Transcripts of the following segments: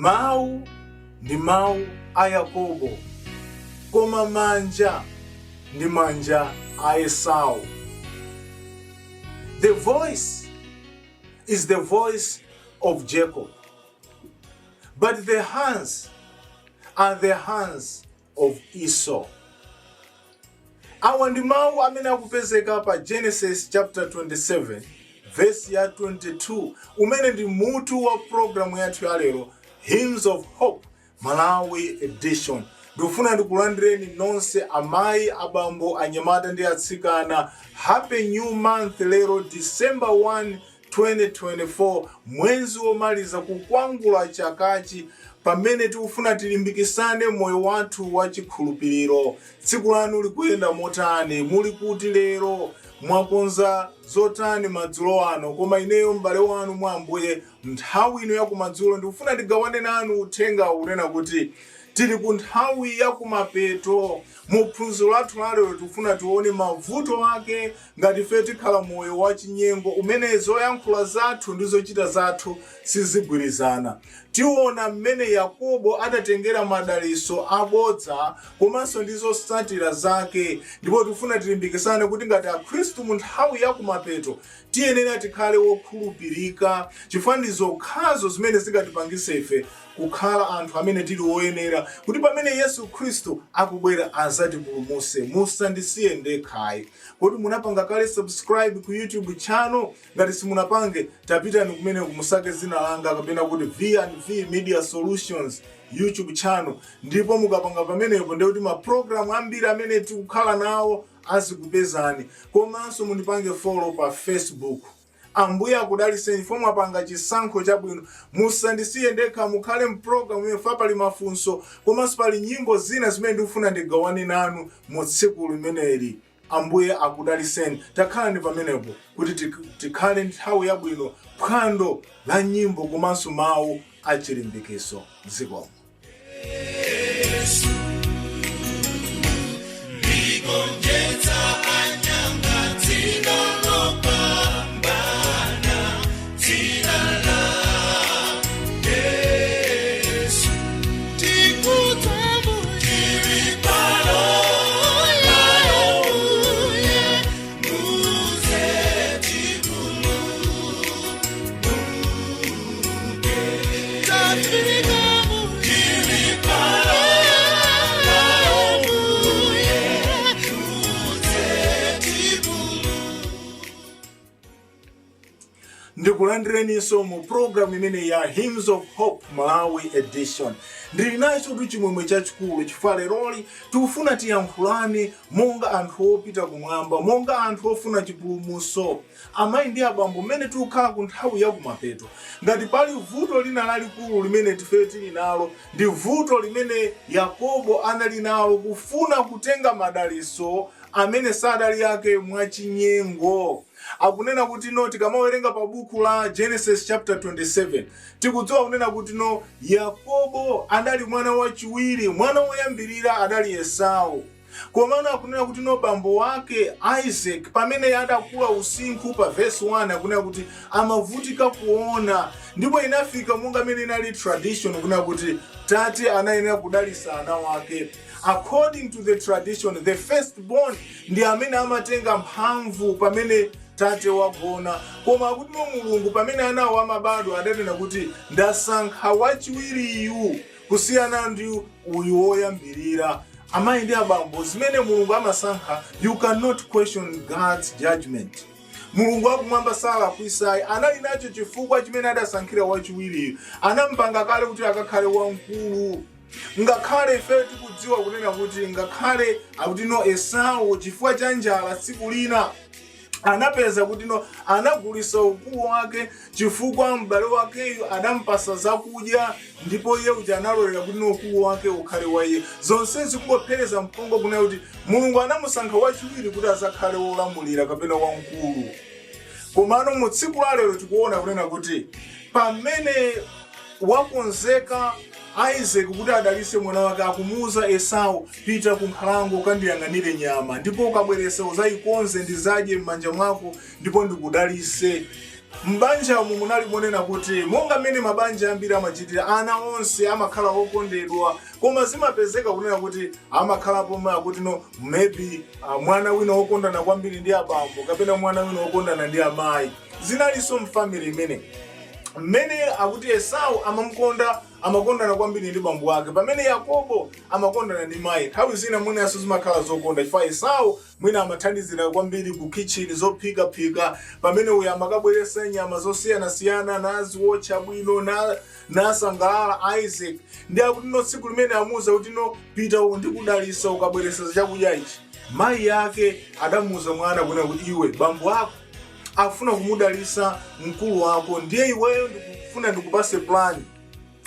Mawu ndi mawu a Yakobo, koma manja ndi manja a Esau. The voice is the voice of Jacob, but the hands are the hands of Esau. Awa ndi mawu amene akupezeka pa Genesis chapter 27 verse ya 22, umene ndi mutu wa programu yathu ya lero, Hymns of Hope Malawi Edition. Ndikufuna ndikulandireni nonse, amayi, abambo, anyamata ndi atsikana. Happy new month! Lero December 1 2024, mwezi womaliza kukwangula chakachi, pamene tikufuna tilimbikisane moyo wathu wa chikhulupiriro. Tsiku lanu likuyenda motani? Muli kuti lero? Mwakonza zotani madzulo ano? Koma ineyo, m'bale wanu mwa Ambuye, nthawi ino yakumadzulo ndikufuna ndigawane nanu uthenga unena kuti tili ku nthawi yakumapeto. Mu phunziro lathu lalero tikufuna tione mavuto ake ngati ife tikhala moyo wachinyengo umene zoyankhula zathu ndi zochita zathu sizigwirizana. Tiona mmene Yakobo adatengera madalitso abodza komanso ndi zotsatira zake, ndipo tikufuna tilimbikisane kuti ngati Akhristu mu nthawi yakumapeto tiyenera tikhale wokhulupirika, chifukwa ndi zokhazo zimene zingatipangise ife kukhala anthu amene tili woyenera kuti pamene Yesu Khristu akubwera azatipulumuse. Musandisiye ndekhayi. Kodi munapanga kale subscribe ku YouTube channel? Ngati simunapange, tapitani kumene musake dzina langa kapena kuti V&V Media Solutions YouTube channel, ndipo mukapanga pamenepo ndiye kuti mapulogalamu ambiri amene tikukhala nawo azikupezani. Komanso mundipange follow pa Facebook. Ambuye akudaliseni chifukwa mwapanga chisankho chabwino. Musandisiye ndekha, mukhale mpulogalamu imene fa pali mafunso komanso pali nyimbo zina zimene ndikufuna ndigawane nanu mu tsiku limeneli. Ambuye akudaliseni. Takhalani pamenepo kuti tikhale nthawi yabwino, phwando la nyimbo komanso mawu achilimbikiso. Zikomo. Ligonjetsa anyanga, dzina lopambana, dzina la Yesu. Tili pano, pano, muze tipulumuke. Tili pano, pano, muze tipulumuke. Ndikulandireninso mu programu imene ya Hymns of Hope Malawi Edition. Ndili nacho tu chimwemwe chachikulu chifukwa leroli tikufuna tiyankhulane monga anthu opita kumwamba, monga anthu ofuna chipulumutso. Amayi ndi abambo, mmene tikukhala ku nthawi yakumapeto, ngati pali vuto lina lalikulu limene tife tili nalo, ndi vuto limene Yakobo anali nalo, kufuna kutenga madalitso amene sadali ake mwachinyengo. Akunena kuti no, tikamawerenga pa buku la Genesis chapter 27, tikudziwa kunena kuti no, Yakobo adali mwana wachiwiri, mwana woyambirira adali Esau. Komano akunena kuti no, bambo wake Isaac pamene adakula usinkhu, pa verse 1 akunena kuti amavutika kuona, ndipo inafika monga amene inali tradition kunena kuti tate anayenera kudalisa ana wake. According to the tradition, the first born ndi amene amatenga mphamvu pamene tate wagona. Koma akuti no, Mulungu pamene anawo amabadwa adanena kuti ndasankha wachiwiriyu kusiyana ndi uyu woyambirira. Amayi ndi abambo, zimene Mulungu amasankha, you cannot question God's judgment. Mulungu wakumwamba salakwisayi. Anali nacho chifukwa chimene adasankhira wachiwiriyu, anampanga kale kuti akakhale wamkulu. Ngakhale ife tikudziwa kunena kuti ngakhale akuti no, Esau chifukwa cha njala tsiku lina anapeza kuti no, anagulisa ukulu wake chifukwa m'bale wakeyu adampasa zakudya, ndipo iye uja analolera kuti no, ukulu wake ukhale wa iye. Zonsezi kungophereza mphongo kunena kuti Mulungu anamusankha wachiwiri kuti azakhale wolamulira kapena wamkulu. Komano mu tsiku la lero tikuona kunena kuti pamene wakonzeka Isaac kuti adalise mwana wake, akumuuza Esau, "Pita ku nkhalango ukandiyang'anire nyama, ndipo ukabweresa uzayikonze ndizadye m'manja mwako ndipo ndikudalise." M'banja umu munali monena kuti monga mmene mabanja ambiri amachitira, ana onse amakhala okondedwa, koma zimapezeka kunena kuti amakhalapo kuti no, maybe mwana wina wokondana kwambiri ndi abambo kapena mwana wina wokondana ndi amayi. Zinalinso m'family imene mmene akuti Esau amamukonda, amakondana kwambiri ndi bambo ake, pamene Yakobo amakondana ndi mayi. Nthawi zina mwinanso zimakhala zokonda chifukwa Esau mwina amathandizira kwambiri ku kitchen, zophikaphika, pamene uyu amakabweretsa nyama zosiyanasiyana, naziwotcha bwino, nasangalala Isaac. Ndi akuti no, tsiku limene amuuza kuti, "No, pita uku, ndikudalisa ukabweretsa chakudya ichi," mayi ake adamuuza mwana kunena kuti, "Iwe, bambo ako afuna kumudalisa mkulu wako, ndiye iweyo ndikufuna ndikupase plan.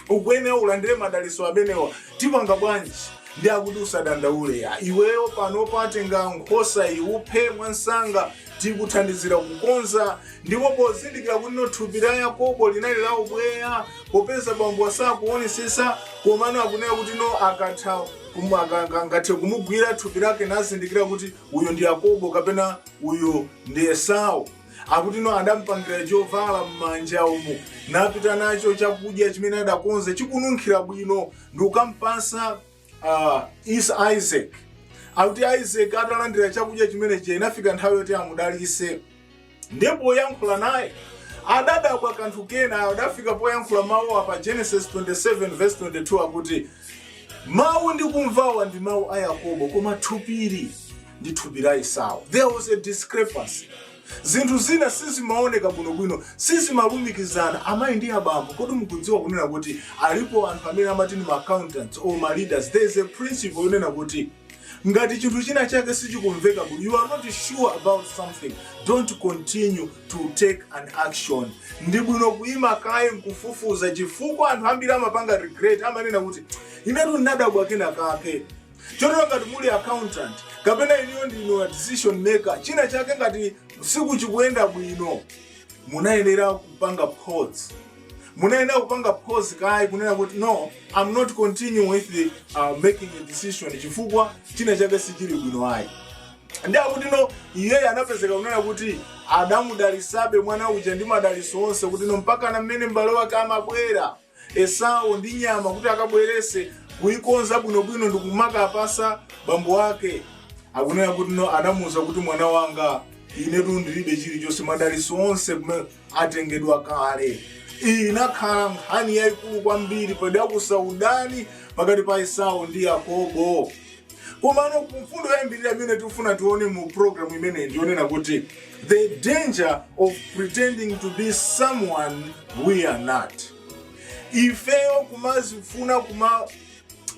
Ukuyenera ulandire madaliso amenewa. Tipanga bwanji?" Ndi akuti, "Usadandaule ya iweyo, pano patenga nkhosa iuphe mwansanga, tikuthandizira kukonza." Ndipo pozindikira kuti no, thupi la Yakobo linali la ubweya, popeza bambo asakuonesesa, komano akunena kuti no, akatha angathe kumugwira thupi lake nazindikira kuti uyu ndi Yakobo kapena uyu ndi Esau. Akuti no, adampangira chovala m'manja umu, napita nacho chakudya chimene adakonza chikununkhira bwino ndi kukampasa is Isaac. Akuti Isaac atalandira chakudya chimenechi, inafika nthawi yoti amudalise. Ndipo poyankhula naye adadabwa kanthu kena. Adafika poyankhula mawu apa, Genesis 27 verse 22, akuti, "Mawu ndikumvawa ndi mawu a Yakobo, koma thupili ndi thupi la Esau." There was a discrepancy. Zinthu zina sizimaoneka bwinobwino, sizimalumikizana. Amayi ndi abambo, kodi mukudziwa kunena kuti alipo anthu amene amati ndi ma accountants or ma leaders? There is a principle yonena kuti ngati chinthu china chake sichikumveka bwino, you are not sure about something, don't continue to take an action. Ndi bwino kuyima kaye nkufufuza, chifukwa anthu ambiri amapanga regret, amanena kuti, "Inetu ndinadabwa kena kake." Chotero ngati muli accountant kapena iniyo ndinu a decision maker, china chake ngati sikuchikuyenda bwino, munayenera kupanga pause, munayenera kupanga pause kaye kunena kuti, "No, I'm not continuing with the, making a decision, chifukwa china chake sichili bwino ayi." Ndi akuti no, iyeyo anapezeka kunena kuti adamudalisabe mwana uja ndi madaliso onse, kuti no, mpaka na mmene m'bale wake amabwera Esau ndi nyama kuti akabwerese kuikonza bwinobwino ndi kumakapasa bambo ake, akunena kuti no, anamuwuza kuti, "Mwana wanga, inetu ndilibe chilichonse, madaliso onse kumene atengedwa kale." Iyi inakhala nkhani yayikulu kwambiri, padakusa udani pakati pa Esau ndi Yakobo. Komano mfundo yoyambirira imene tikufuna tione mu program imeneyi ndionena kuti the danger of pretending to be someone we are not. Ifeyo kumazifuna kuma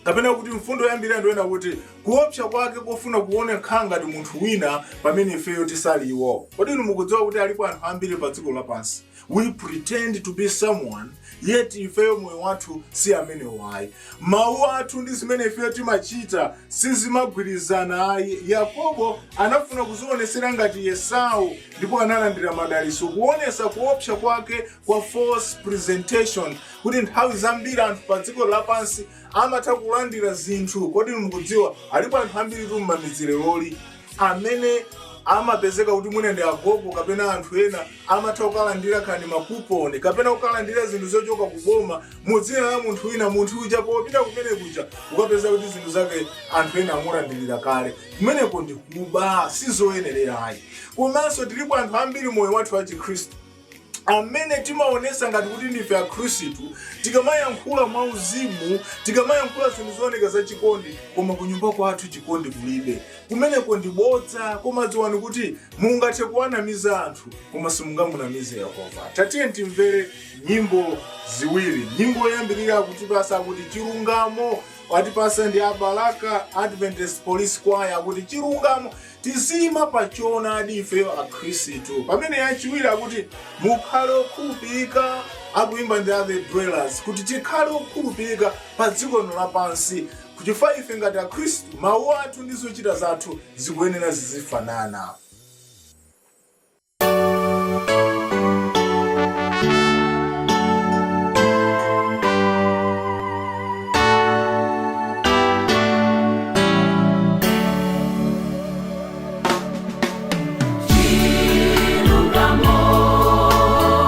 kapena kuti mfundo yoyambirira ndionena kuti kuopsa kwake kofuna kuoneka ngati munthu wina pamene ifeyo tisaliwo. Kodi inu mukudziwa kuti alipo anthu ambiri pa dziko lapansi, we pretend to be someone, yet ifeyo moyo wathu si amenewo ayi? Mawu athu ndi zimene ifeyo timachita sizimagwirizana ayi. Yakobo anafuna kuzionesera ngati Esau ndipo analandira madaliso, kuonesa kuopsa kwake kwa false presentation, kuti nthawi zambiri anthu pa dziko lapansi amatha kulandira zinthu. Kodi mukudziwa alipo anthu ambiri tu m'mamidzi leroli amene amapezeka kuti mwina ndi agogo kapena anthu ena, amatha kukalandira kani makuponi kapena kukalandira zinthu zochoka kuboma mu dzina la munthu wina? Munthu uja popita kumene kuja ukapeza kuti zinthu zake anthu ena amulandirira kale. Kumeneko ndi kuba, sizoyenerera ayi. Komanso tilipo anthu ambiri moyo wathu wa Chikhristu amene timaonesa ngati kuti ndife Akhristu, tikamayankhula mwauzimu, tikamayankhula zinthu zooneka zachikondi, koma kunyumba kwathu chikondi kulibe. Kumeneko ndi bodza. Koma dziwani kuti mungathe kuwanamiza anthu, koma simungamunamize Yehova. Tatiye timvere nyimbo ziwiri. Nyimbo yoyambirira akutipasa akuti "Chilungamo", atipasa ndi Abalaka Adventist Police Choir, akuti "Chilungamo", tizima pa choonadi ifeyo Akhristu. Pamene yachiwiri akuti "Mukhale Okhulupirika", akuimba ndi The Dwellers, kuti tikhale okhulupirika pa dziko lino lapansi, kuchifukwa ife ngati Akhristu mawu athu ndi zochita zathu zikuyenera zizifanana. Chilungamo.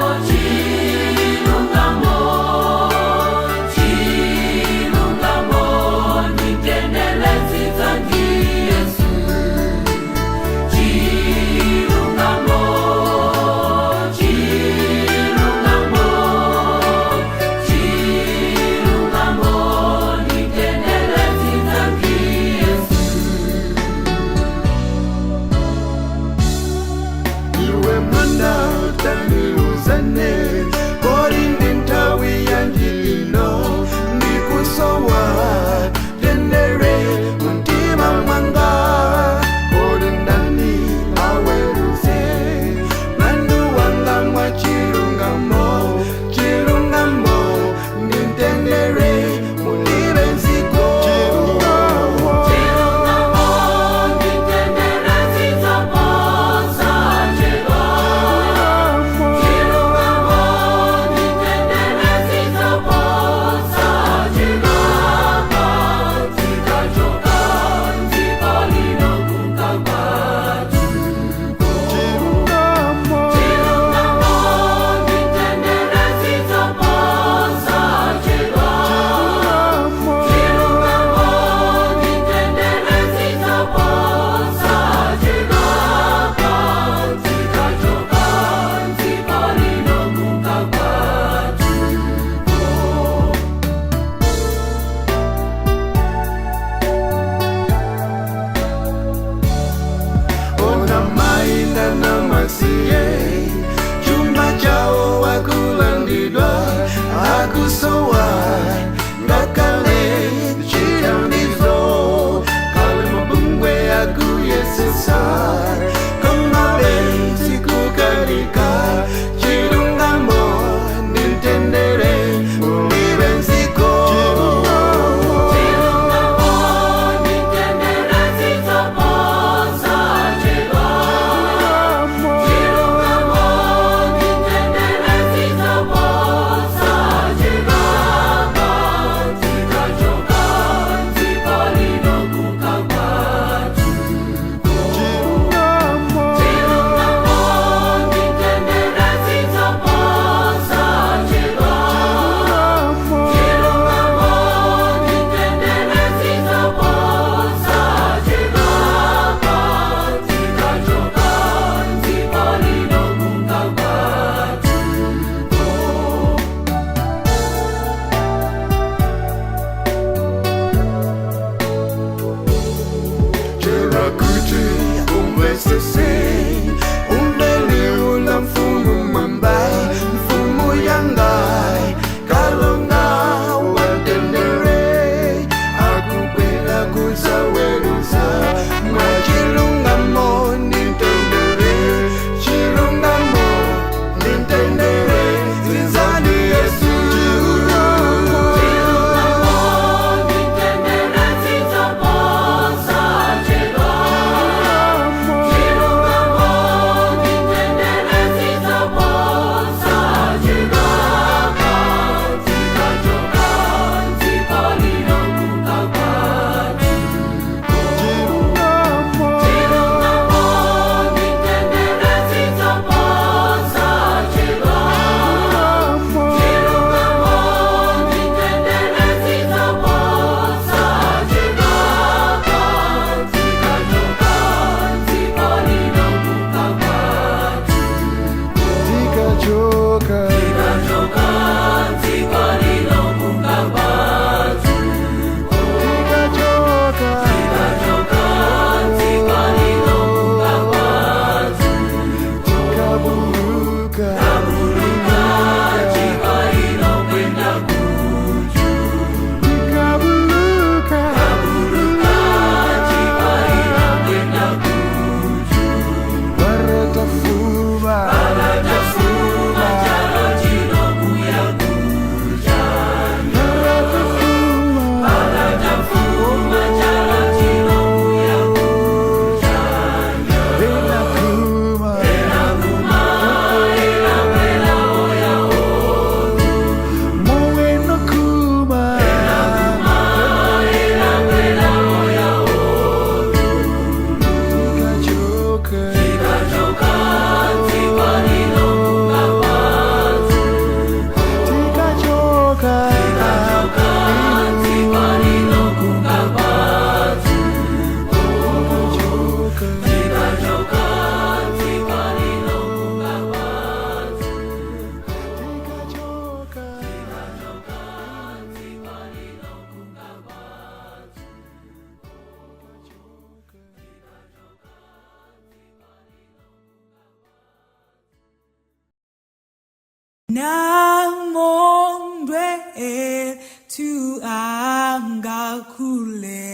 tu angakule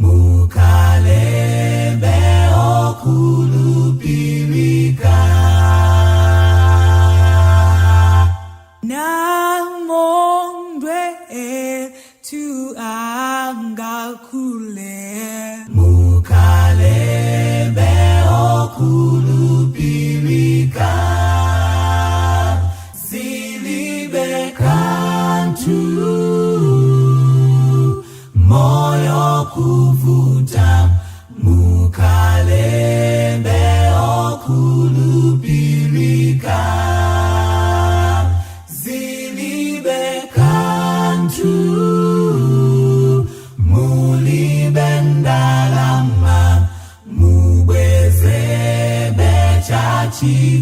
mukalebe okhulupirika namondwe tu angakule mukalebe okhulupirika zilibe kanthu moyo kuvuta mukalebe okhulupirika zilibe kanthu mulibe ndalama mubwezebe chachikhumi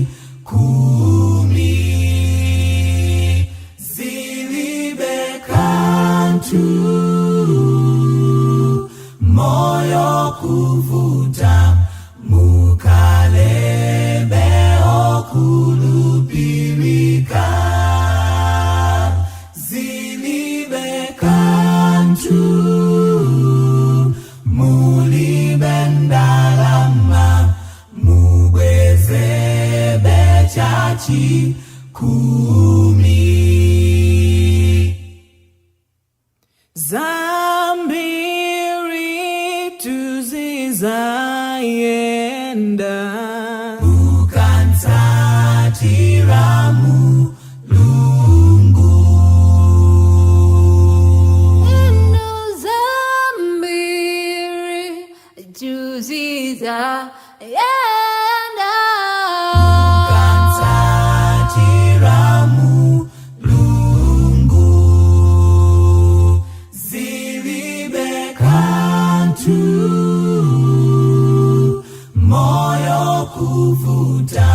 zilibe kanthu moyo kuvuta mukalebe okhulupirika zilibe kanthu mulibe ndalama mubwezebe chachikhumi. Zambiri tuzizayenda ukatsatira Mulungu. Inu zambiri tuzizayenda. Ukatsatira Mulungu zilibe kanthu moyo kuvuta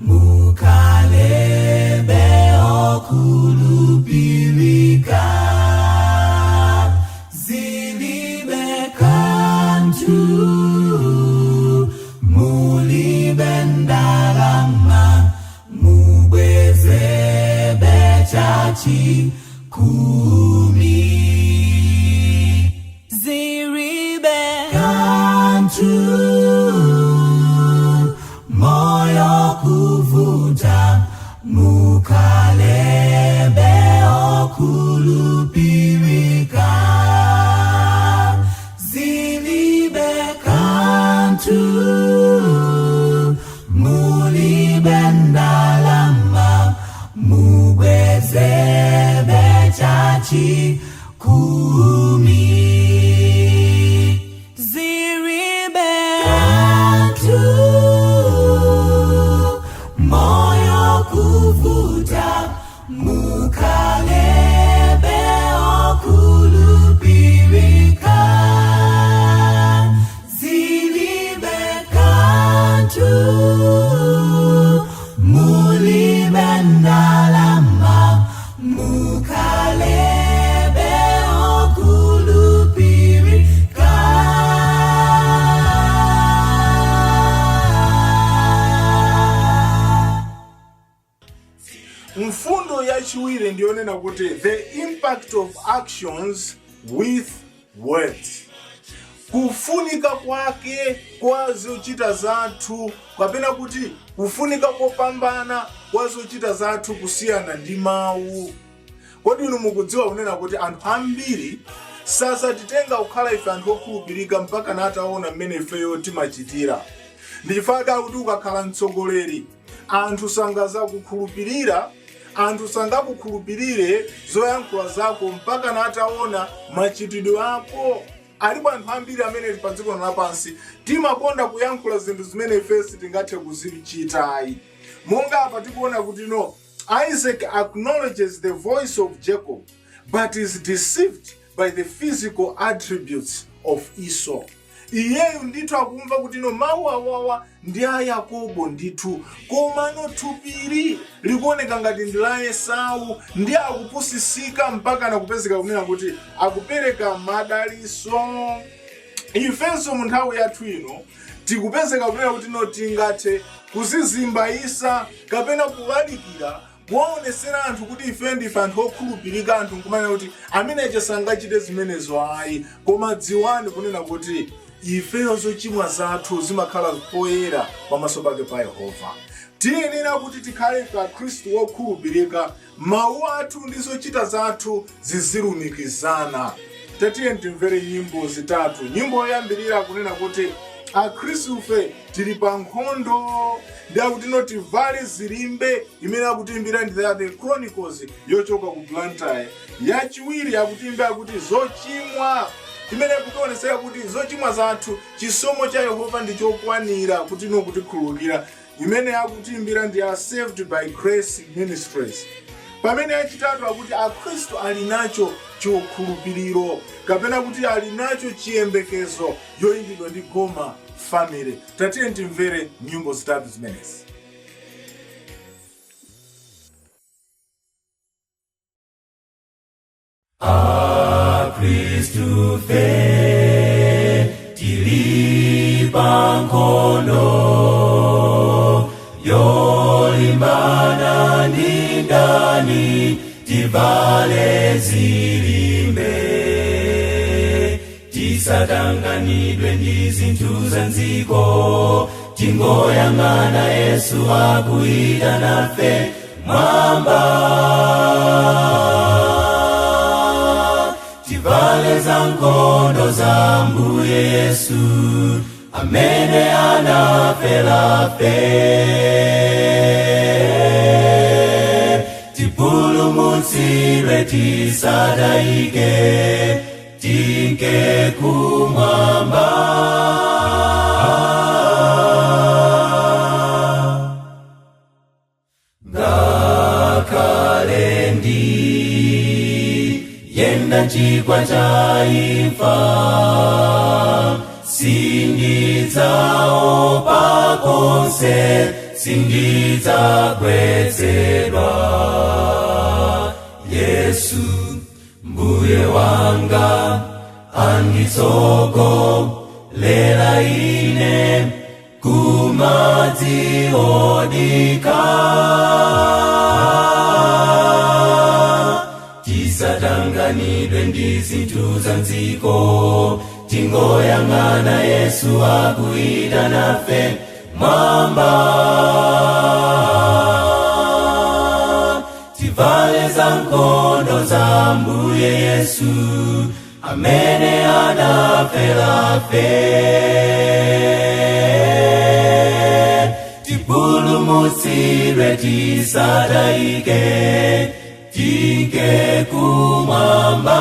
mukalebe okhulupirika zilibe kanthu mulibe ndalama mubwezebe chachikhumi zilibe kanthu moyo kuvuta mukalebe okhulupirika zilibe kanthu mulibe ndalama mubwezebe chachikhumi zilibe kanthu moyo kuvuta mukalebe okhulupirika zilibe kanthu mulibe ndalama mukalebe okhulupirika. Mfundo yachiwiri ndiyonena kuti the impact of actions with words, kufunika kwake kwa zochita zathu, kapena kuti kufunika kopambana kwa zochita zathu kusiyana ndi mawu. Kodi inu mukudziwa kunena kuti anthu ambiri sazatitenga kukhala ife anthu okhulupirika mpaka nataona mmene ifeyo timachitira? Ndi chifukwa kuti ukakhala mtsogoleri, anthu sangazakukhulupirira, anthu sangakukhulupirire zoyankhula zako mpaka nataona machitidwe ako. Alipo anthu ambiri amene pa dziko lapansi timakonda kuyankhula zinthu zimene ife sitingathe kuzichitayi. Monga apa tikuona kuti no, Isaac acknowledges the voice of Jacob but is deceived by the physical attributes of Esau. Iyeyu ndithu akumva kuti no, mawu awawa ndi a Yakobo ndithu, komano thupili likuoneka ngati ndi la Esau, ndi akupusisika mpaka nakupezeka kunena kuti akupereka madaliso. Ifenso mu nthawi yathu ino tikupezeka kunena kuti no, tingathe kuzizimbayisa kapena kulalikira. Kuwaonesera anthu kuti ife ndife anthu okhulupirika, anthu nkumanena kuti amene aja sangachite zimenezo ayi. Koma dziwani kunena kuti ifeyo zochimwa zathu zimakhala poyera pamaso pake pa Yehova. Tiyenera kuti tikhale ife Akhristu wokhulupirika, mawu athu ndi zochita zathu zizilumikizana. Tatiye timvere nyimbo zitatu. Nyimbo yoyambirira kunena kuti akhristufe tili pa nkhondo, ndi akuti no tivale zilimbe, imene akutiimbira ndi The Chronicles yochoka ku Blantyre. Yachiwiri akutiimbira kuti zochimwa, imene kutionesera kuti zochimwa zathu chisomo cha Yehova ndi chokwanira kuti no kutikhululukira, imene akutiimbira ndi a Saved by Grace Ministries. Pamene achitatu akuti akhristu ali nacho chikhulupiriro, kapena kuti ali nacho chiyembekezo, yoyimbidwa ndi Goma Family. Tatiye timvere nyimbo zitatu zimenezi. Akristu fe tili pa nkhondo yolimbana ndi mdani, tivale zilimbe, tisatanganidwe ndi zinthu za mdziko, tingoyang'ana Yesu akuyita nafe mwamba. Tivale za nkhondo za Mbuye Yesu amene anafela fe, tipulumutsidwe tisatayike, tinke kumwamba. Ngakhale ndi yenda chigwa cha imfa, sindidzaopa konse, sindidzagwetsedwa. Yesu Mbuye wanga anditsogolera ine kumadzi odika. Tisatanganidwe ndi zinthu za mdziko, tingoyang'ana Yesu akuyita nafe mwamba. Tivale za nkhondo za Mbuye Yesu amene anafela fe, tipulumutsidwe tisatayike, tinke kumwamba.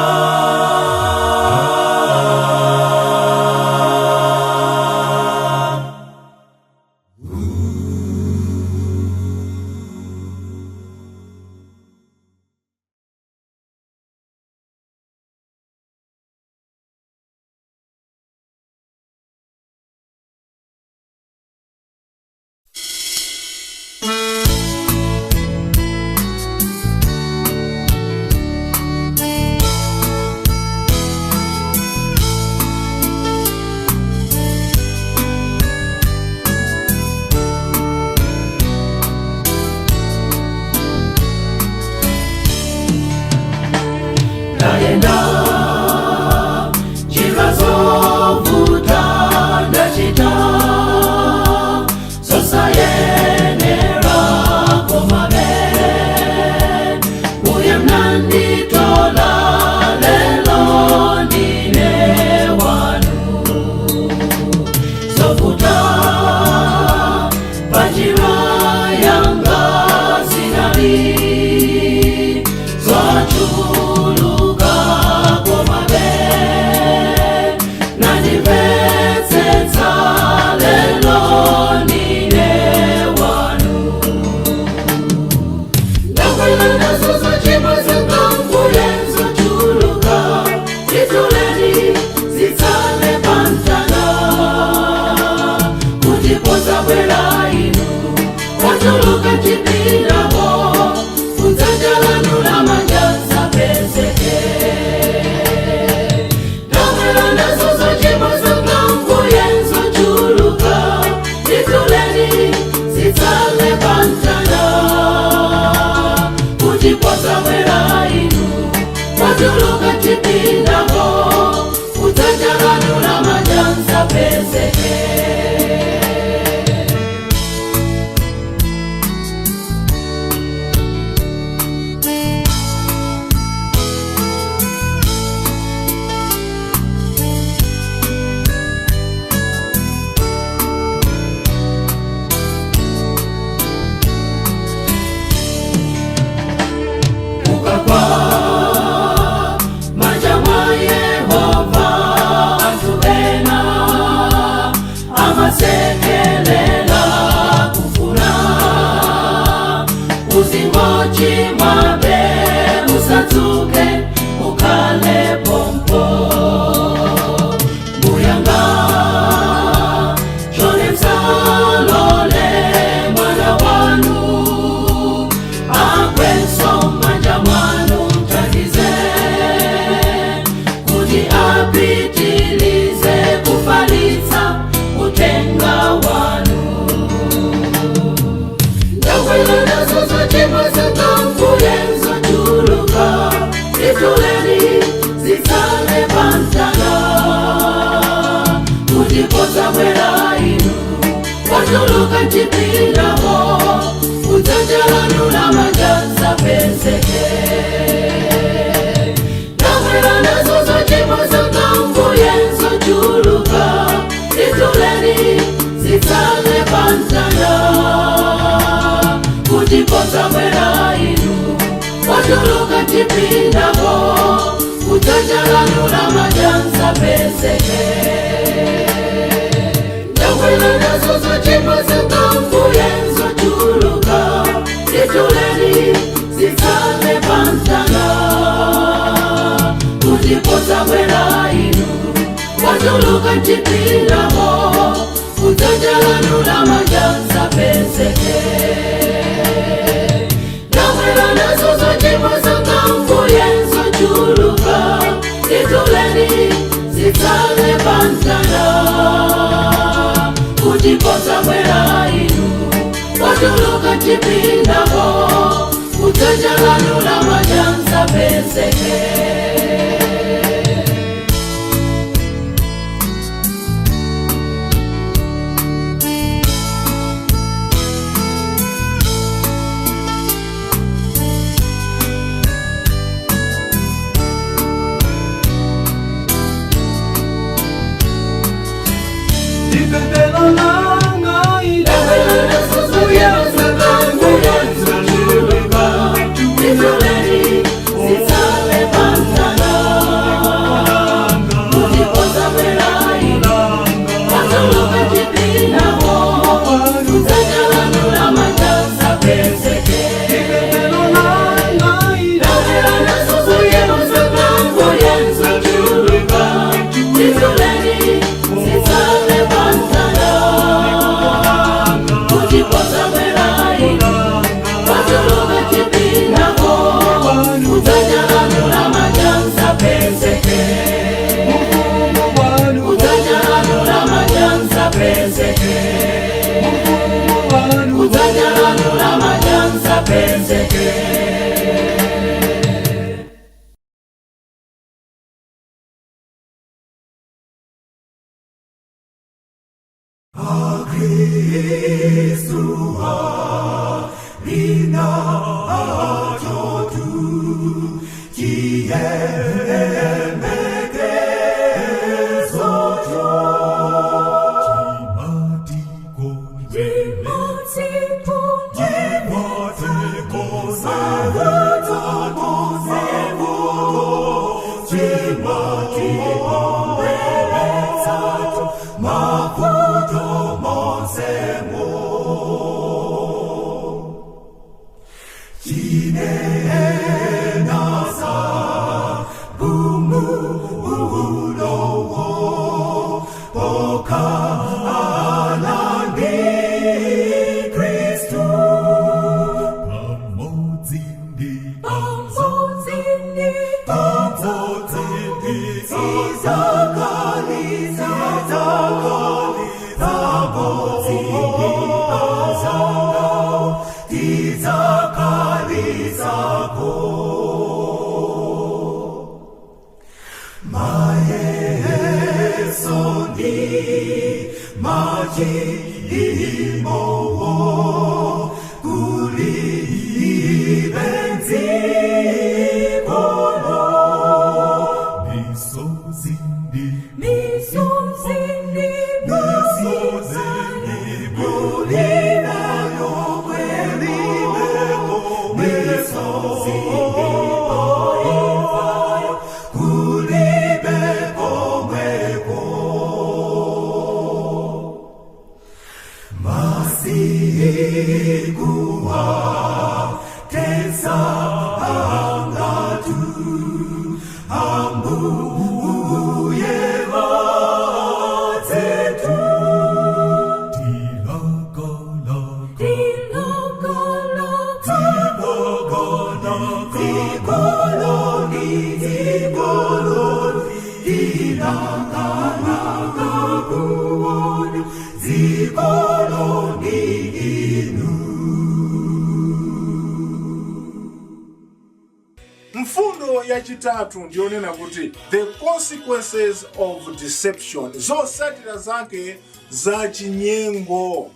Yehova anthu ena amasekelela kufuna uzingochimwabe usatsuke ukhale pompo mbuyanga chonde msalole mwana wanu agwenso manja mwanu mthandize kuti apitilize kufalitsa utenga wanu. Ndakwela nazo zochimwa zakambuye zochuluka, zituleni zitsale pamtanda, kuti podzabwera inu watuluka mchipindamo kudzanja lanu lamanja zapezeke. Ndakwela nazo zochimwa zakambuye zochuluka, zituleni zitsale pamtanda, kuti podzabwera inu watuluka mchipindamo kudzanja lanu lamanja zapezeke. Ndakwela nazo zochimwa zakambuye zochuluka, zituleni zitsale pamtanda, kuti podzabwera inu watuluka mchipindamo kudzanja lanu lamanja zapezeke. Ndakwela nazo zochimwa zakambuye zochuluka, zituleni zitsale pamtanda, kuti podzabwera inu watuluka mchipindamo kudzanja lanu lamanja zapezeke. Ndipembelo langa ine. Ndakwela nazo zochimwa zakambuye zochuluka, zituleni zitsale pamtanda, kuti podzabwera inu watuluka mchipindamo kudzanja lanu lamanja zapezeke. Ndipembelo langa ine. Ndakwela nazo zochimwa zakambuye zochuluka, zituleni zitsale pamtanda, kuti podzabwera inu watuluka mchipindamo kudzanja lanu lamanja zapezeke. Kudzanja lanu lamanja zapezeke. Kudzanja lanu lamanja zapezeke. Kuli Ambuye adzetu. Tilakalaka, tikoloni, tikoloni, tilakalaka kuona zikoloni inu. Mfundo yachitatu ndiyonena kuti the consequences of deception, zotsatira zake za chinyengo.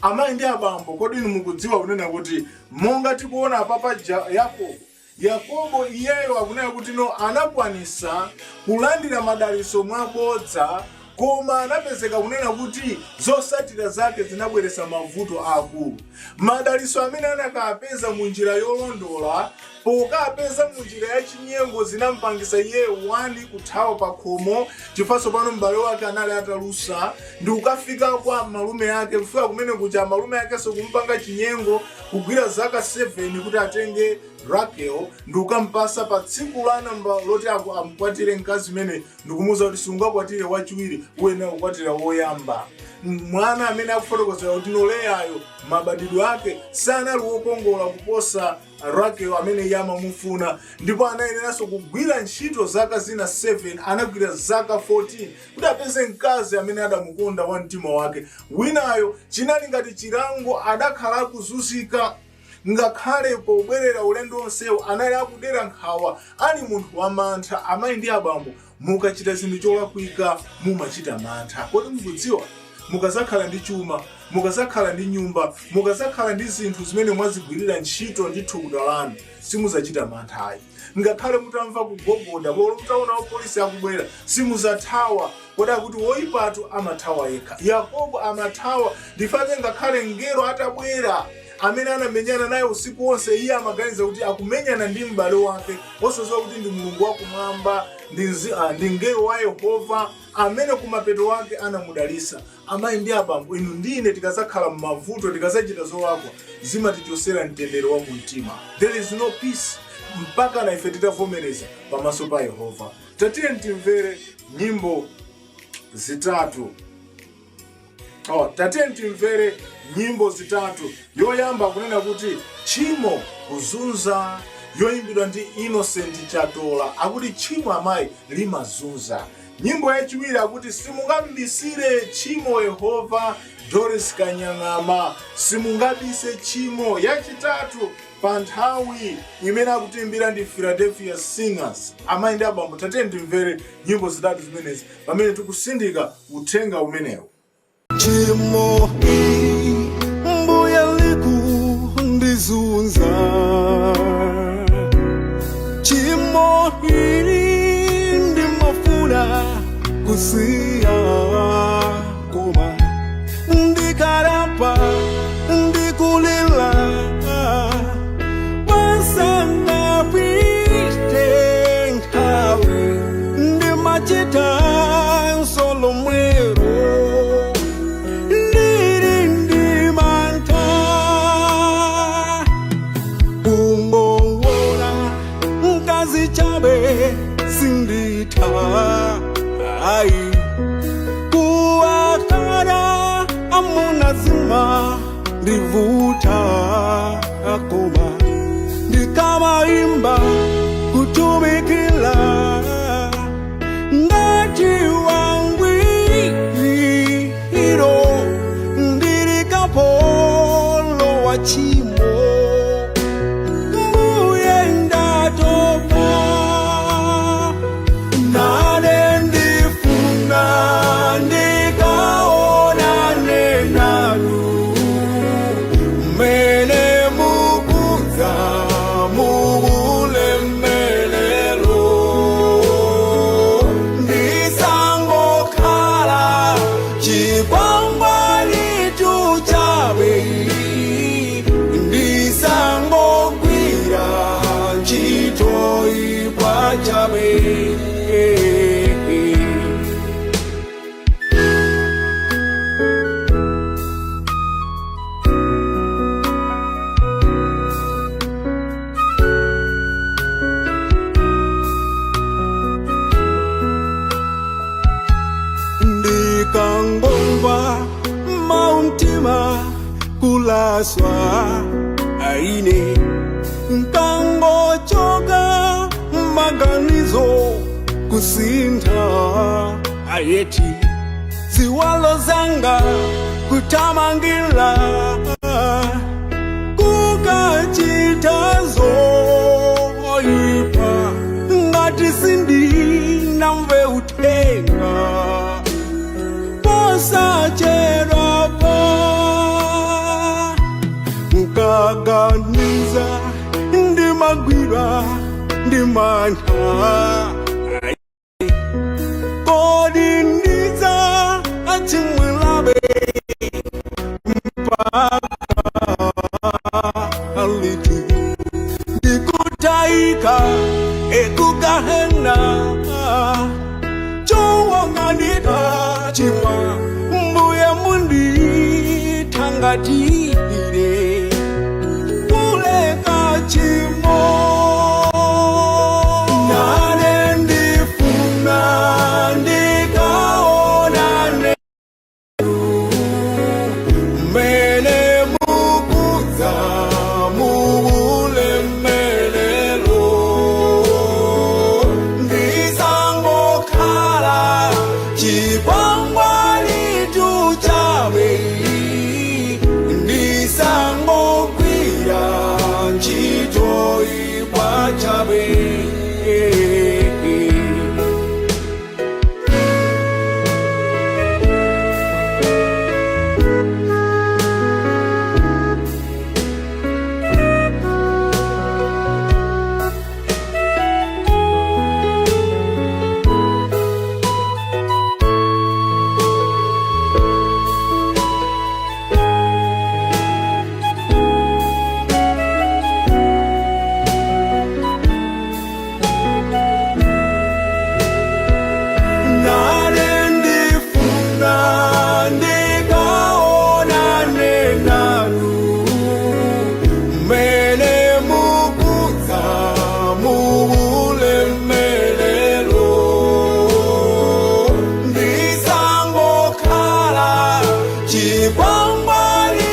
Amayi ndi abambo, kodi inu mukudziwa kunena kuti monga tikuona papa Yakobo, Yakobo iyeyo akunena kuti no, anakwanisa kulandira madalitso mwabodza, koma anapezeka kunena kuti zotsatira zake zinabweretsa mavuto akulu. Madalitso amene anakapeza mu njira yolondola, pokapeza mu njira ya chinyengo, zinampangisa iyeyo wani kuthawa pa khomo, chifukwa pano m'bale wake anali atalusa, ndi kukafika kwa malume ake. Kufika kumene kuja, malume akenso kumpanga chinyengo, kugwira zaka 7 kuti atenge Rakel ndi kukampasa pa tsiku la namba loti amukwatire mkazi umene, ndikumuwuza kuti sungakwatire wachiwiri, uyenera kukwatira woyamba. Mwana amene akufotokozera kuti no, Leyayo mabadidwe ake sanali wokongola kuposa Rakel amene iye amamufuna, ndipo anayeneranso kugwira ntchito zaka zina 7. Anagwira zaka 14 kuti apeze mkazi amene adamukonda wa mtima wake. Winayo chinali ngati chilango, adakhala akuzunzika. Ngakhale pobwerera ulendo onsewo anali akudera nkhawa, ali munthu wamantha. Amayi ndi abambo, mukachita zinthu cholakwika mumachita mantha. Kodi mukudziwa, mukazakhala ndi chuma, mukazakhala ndi nyumba, mukazakhala ndi zinthu zimene mwazigwirira ntchito ndi thukuta lanu, simuzachita manthayi? Ngakhale mutamva kugogoda polo, mutaona wapolisi akubwera, simuzathawa. Kodi akuti woyipatu amathawa yekha. Yakobo amathawa. Ndifake ngakhale mngelo atabwera amene anamenyana naye usiku wonse, iye amaganiza kuti akumenyana ndi m'bale wake, osadziwa kuti ndi Mulungu wakumwamba, ndi mngelo wa Yehova amene kumapeto wake anamudalisa. Amayi ndi abambo, inu ndine tikazakhala m'mavuto, tikazachita zolakwa, zimatichosera mtendere wa mumtima. There is no peace mpaka na ife titavomereza pamaso pa Yehova. Tatiye timvere nyimbo zitatu. Oh, tatiye timvere nyimbo zitatu. Yoyamba kunena kuti "Tchimo Kuzunza", yoyimbidwa ndi Innocent Chatola, akuti tchimo, amayi, limazunza. Nyimbo yachiwiri akuti "Simungambisire Tchimo Yehova", Doris Kanyang'ama, "Simungabise Tchimo". Yachitatu, "Pa Nthawi", imene akutiimbira ndi Philadelphia Singers. Amayi ndi abambo, tatiye timvere nyimbo zitatu zimenezi pamene tikusindika uthenga umenewu. Tchimo mbuya likundizunza, tchimo ili ndimafuna kusiya, koma ndikalapa ndikulila pasanapite nthawi, ndimachita solomwero, ndiri ndimanta kungowona mkazi chabe sinditha ayi, kuwakhala amuna zima ndivuta, koma ndikamaimba kutumikila ngati wangwiro, ndili kapolo wa tchimo, mbuye ndatopa nane, ndifuna ndikaonane nanu mene mukudza. Ndimaswa aine nkangochoka maganizo kusintha ayeti ziwalo zanga kutamangila kukachita zoyipa ngati sindinamve uthenga posachedwapa nkaganiza ndimagwidwa ndi mantha kodi ndidzachimwilabe mpaka liti ndikutayika ekugahena chowonganita chimwa mbuye mundithangatire kuleka chimo nane ndifuna ndikaonane mene mukudza muulemelero ndisangokhala chikwangwani chabe ndisangogwira ntchito ibwachabe. Nane ndifuna ndikaonane nanu mene mukudza muulemelero ndisangokhala chikwangwani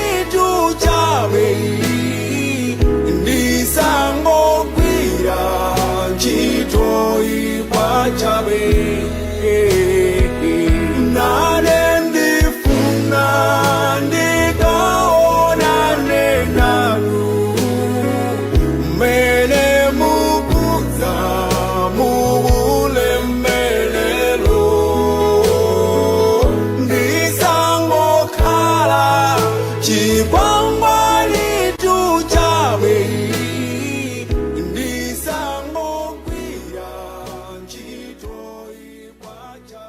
chabe ndisangogwira ntchito ibwachabe nane ndifuna ndikaonane nanu mene mukudza muulemelero ndisangokhala chikwangwani chabe ndisangogwira ntchito ibwachabe.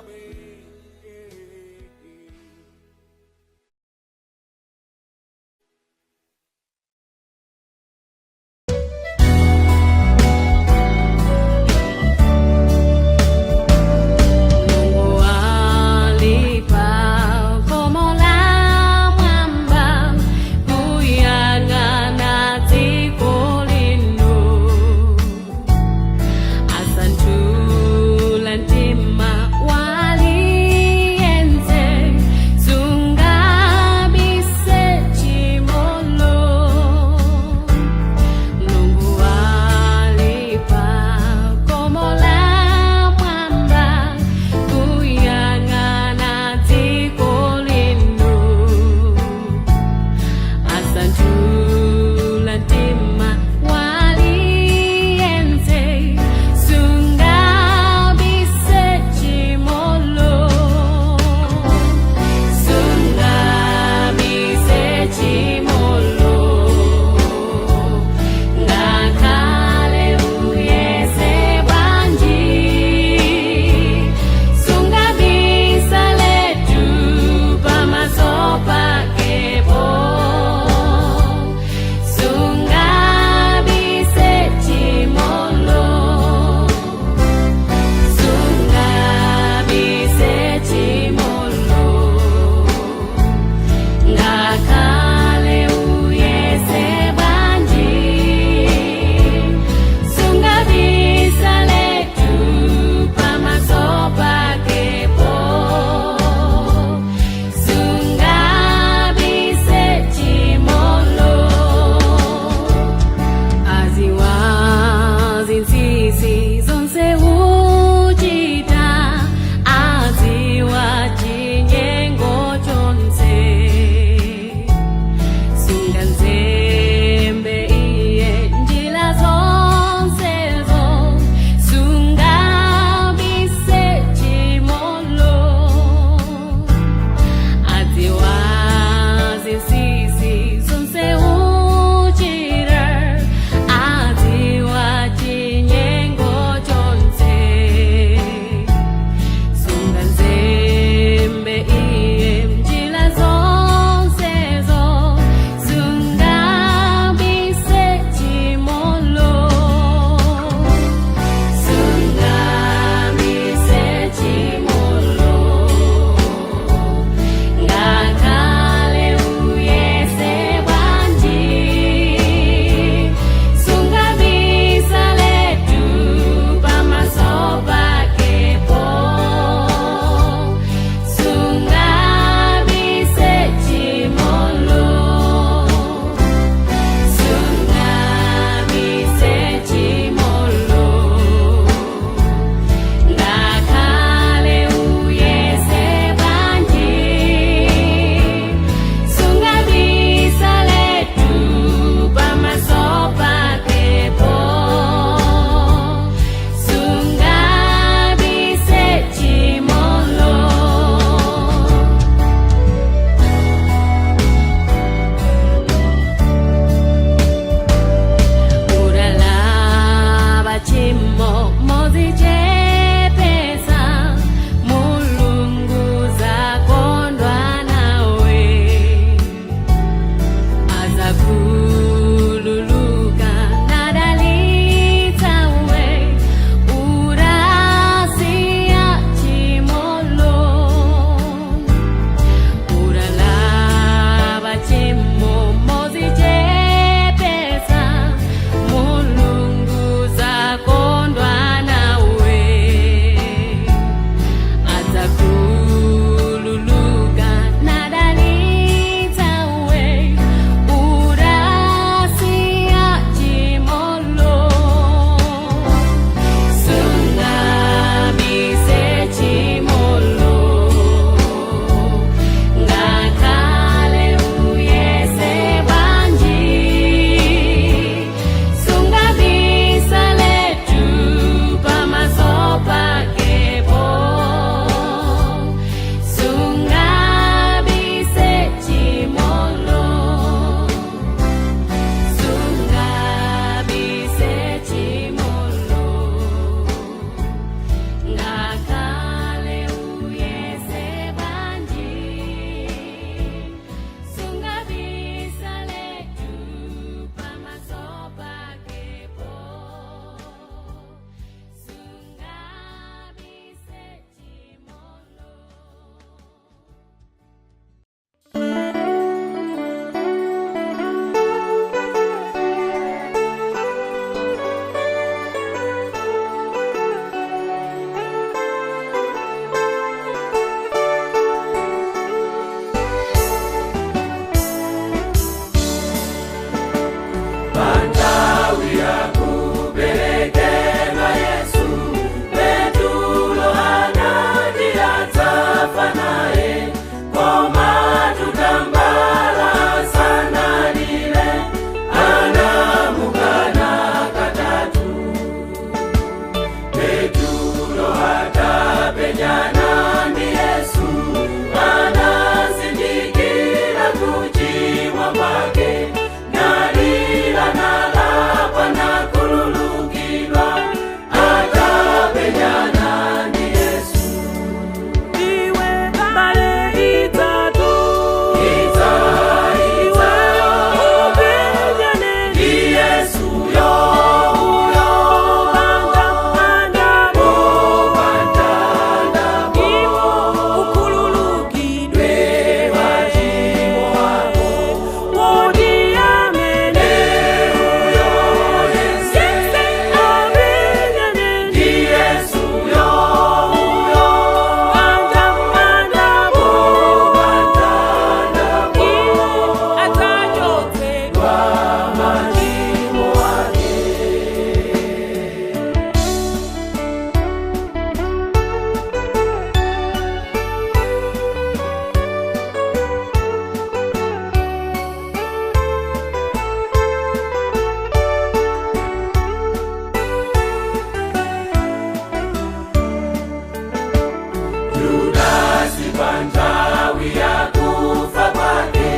Pa nthawi yakufa kwake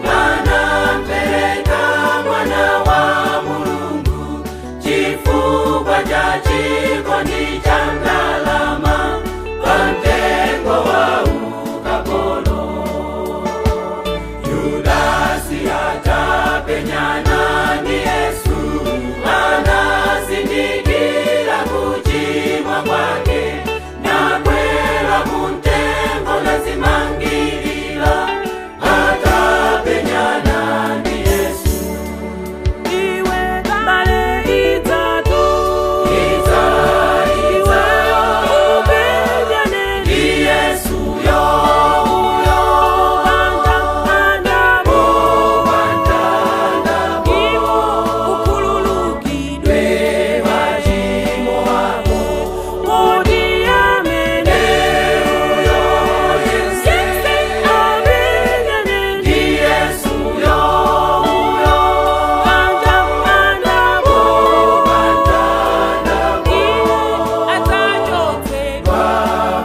anampereka mwana wa Mulungu chifukwa cha chikondi cha ndalama pamtengo wa ukapolo. Yudasi atapenyana ndi Yesu anazindikira kuchimwa kwake nakwera mumtengo nazimangirira atapenyana ndi Yesu. Iwe bale idzatu. Idza, Iwe idza, upenyane ndi Yesu yo uyo pamtandabo. Pamtandabo. Iwo ukhululukidwe Machimo ako. Kodi amene Uyo yense apenyane ndi Yesu yo uyo pamtandabo. Pamtandabo. Iwo adzachotsedwa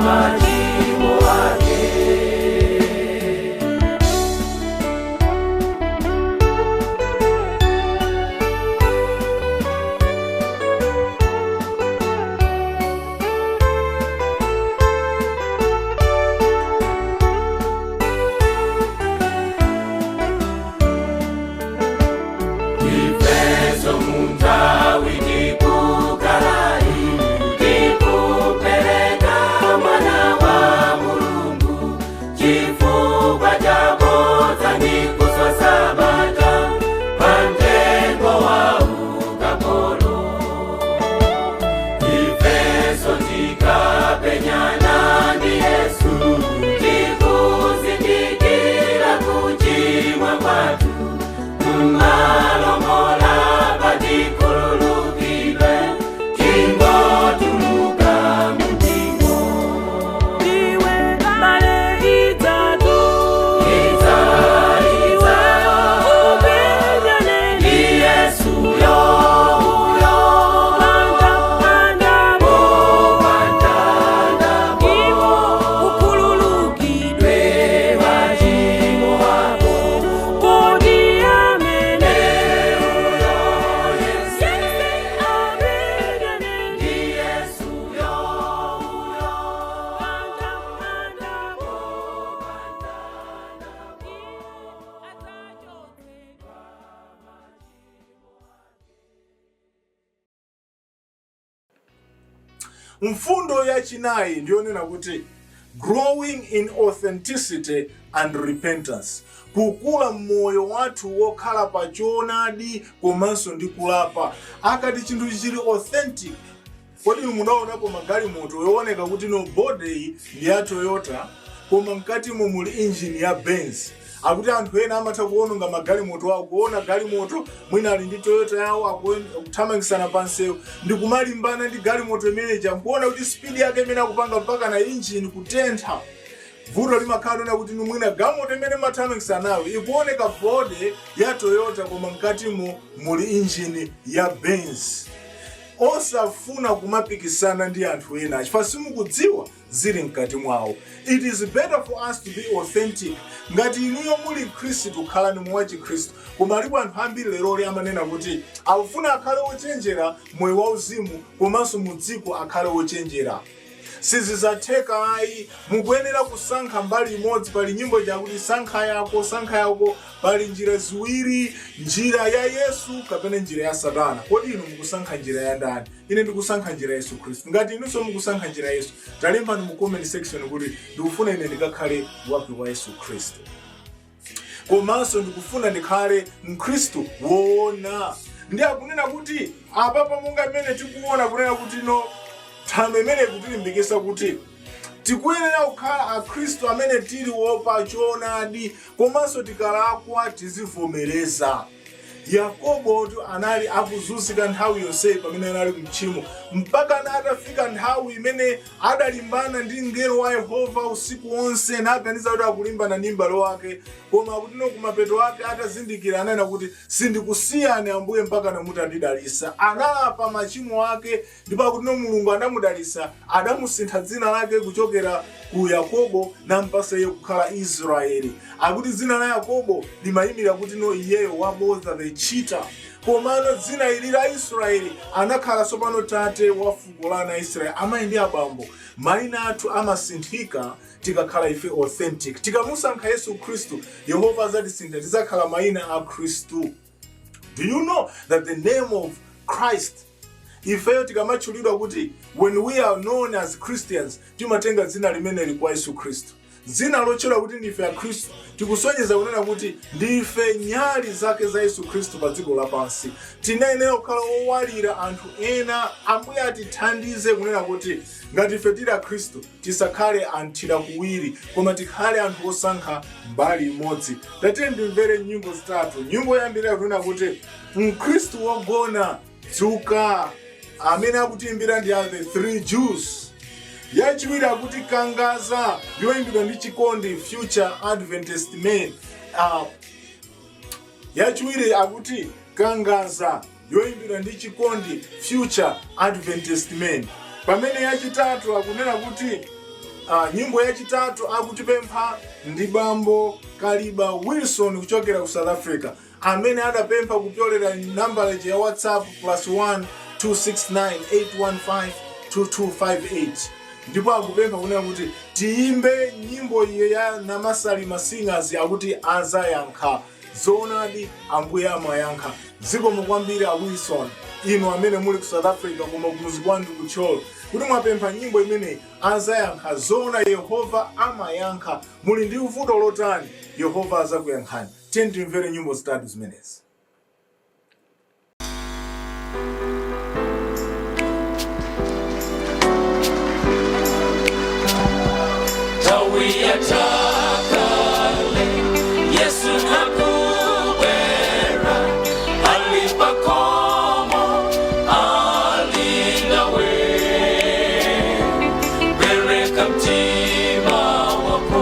Machimo ake. Ifeso munthawi tikukalai tikupereka mwana wa Mulungu chifukwa chabodza ndi kuswa sabata pamtengo wa ukapolo. Ifeso tikapenyana ndi Yesu tikuzindikira kuchimwa kwathu mmalomola patikhululukidwe tingotuluka mumpingo. Iwe bale idzatu. Idza, Iwe idza, upenyane ndi Yesu yo uyo pamtandabo. Pamtandabo. Iwo ukhululukidwe Machimo ako. Kodi amene Uyo yense apenyane ndi Yesu yo uyo pamtandabo. Iwo adzachotsedwa. Mfundo yachinayi ndiyonena kuti growing in authenticity and repentance, kukula mmoyo wathu wokhala pa choonadi komanso ndi kulapa. Akati chinthu chili authentic, kodi munaonapo magalimoto yooneka kuti no body iyi ndi ya Toyota koma mkatimo muli engine ya Benz? Akuti anthu ena amatha kuononga magalimoto awo, kuona galimoto mwina ali ndi Toyota yawo, akuthamangisana pa msewu ndi kumalimbana ndi galimoto imeneja, nkuona kuti speed yake imene akupanga mpaka na engine kutentha. Vuto limakhala lona kuti mwina galimoto imene mathamangisana nayo ikuoneka body ya Toyota koma mkatimo muli engine ya Benz. Osafuna kumapikisana ndi anthu ena chifukwa simukudziwa zili mkati mwawo. It is better for us to be authentic. Ngati inuyo muli Khristu, khalani moyo wa Chikhristu. Koma alipo anthu ambiri leroli amanena kuti akufuna akhale ochenjera moyo wauzimu komanso mu dziko akhale ochenjera. Sizidzatheka ayi. Mukuyenera kusankha mbali imodzi. Pali nyimbo chakuti "Sankha yako, sankha yako". Pali njira ziwiri, njira ya Yesu kapena njira ya Satana. Kodi inu mukusankha njira ya ndani? Ine ndikusankha njira ya Yesu Khristu. Ngati inunso mukusankha njira ya Yesu, talembani mu comment section kuti ndikufuna ine ndikakhale wake wa Yesu Khristu, komanso ndikufuna ndikhale Mkhristu woona. Ndi akunena kuti apapa monga mmene tikuona kunena kuti no nthano imene ikutilimbikitsa kuti tikuyenera kukhala Akhristu amene tili wopa choonadi komanso tikalakwa tizivomereza. Yakobo tu anali akuzunzika nthawi yonseyi pamene anali mtchimo, mpaka na atafika nthawi imene adalimbana ndi mngelo wa Yehova usiku wonse naganiza kuti akulimbana ndi m'bale wake. Koma kuti no kumapeto ake atazindikira ananena kuti, "Sindikusiyani Ambuye mpaka namutandidalisa." Analapa machimo ake ndipo akuti no Mulungu anamudalisa, adamusintha dzina lake kuchokera ku Yakobo nampasa iye kukhala Israeli. Akuti dzina la Yakobo limayimira kuti no, iyeyo wabodza, the cheater. Komano dzina ili la Israeli anakhala tsopano tate wa fuko la ana Israeli. Amayi ndi abambo, mayina athu amasinthika tikakhala ife authentic. Tikamusankha Yesu Khristu, Yehova azatisintha, tizakhala mayina a Khristu. Do you know that the name of Christ, ifeyo tikamatchulidwa kuti, when we are known as Christians, timatenga dzina limeneli kwa Yesu Khristu. Dzina lotchedwa kuti ndife Akhristu, tikusonyeza kunena kuti ndife nyali zake za Yesu Khristu pa dziko lapansi. Tinayenera kukhala owalira anthu ena. Ambuye atithandize kunena kuti ngati ife tili Akhristu, tisakhale anthira kuwiri, koma tikhale anthu osankha mbali imodzi. Tatiye ndimvere nyimbo zitatu. Nyimbo yoyambirira kunena kuti "Mkhristu Wogona Dzuka", amene akutiimbira ndi a The Three Jews. Yachiwiri akuti "Kangaza", yoyimbidwa ndi Chikondi Future Adventist Men. Yachiwiri akuti "Kangaza", yoyimbidwa ndi Chikondi Future Adventist Men. Pamene yachitatu akunena kuti, nyimbo yachitatu akutipempha ndi bambo Kaliba Wilson kuchokera ku South Africa, amene adapempha kupyolera nambala ya WhatsApp +1 269 815 2258, ndipo akupempha kunena kuti tiyimbe nyimbo iye ya Namasalima Singers akuti "Azayankha". Zoonadi, Ambuye amayankha. Zikomo kwambiri a Wilson, inu amene muli ku South Africa koma kumuzi kwanu ku Thyolo, kuti mwapempha nyimbo imeneyi, "Azayankha". Zoona, Yehova amayankha. Muli ndi vuto lotani, Yehova azakuyankhani. Tiye timvere nyimbo zitatu zimenezi. Nthawi yatakale, Yesu akubwera, ali pakomo, ali nawe. Pereka mtima wako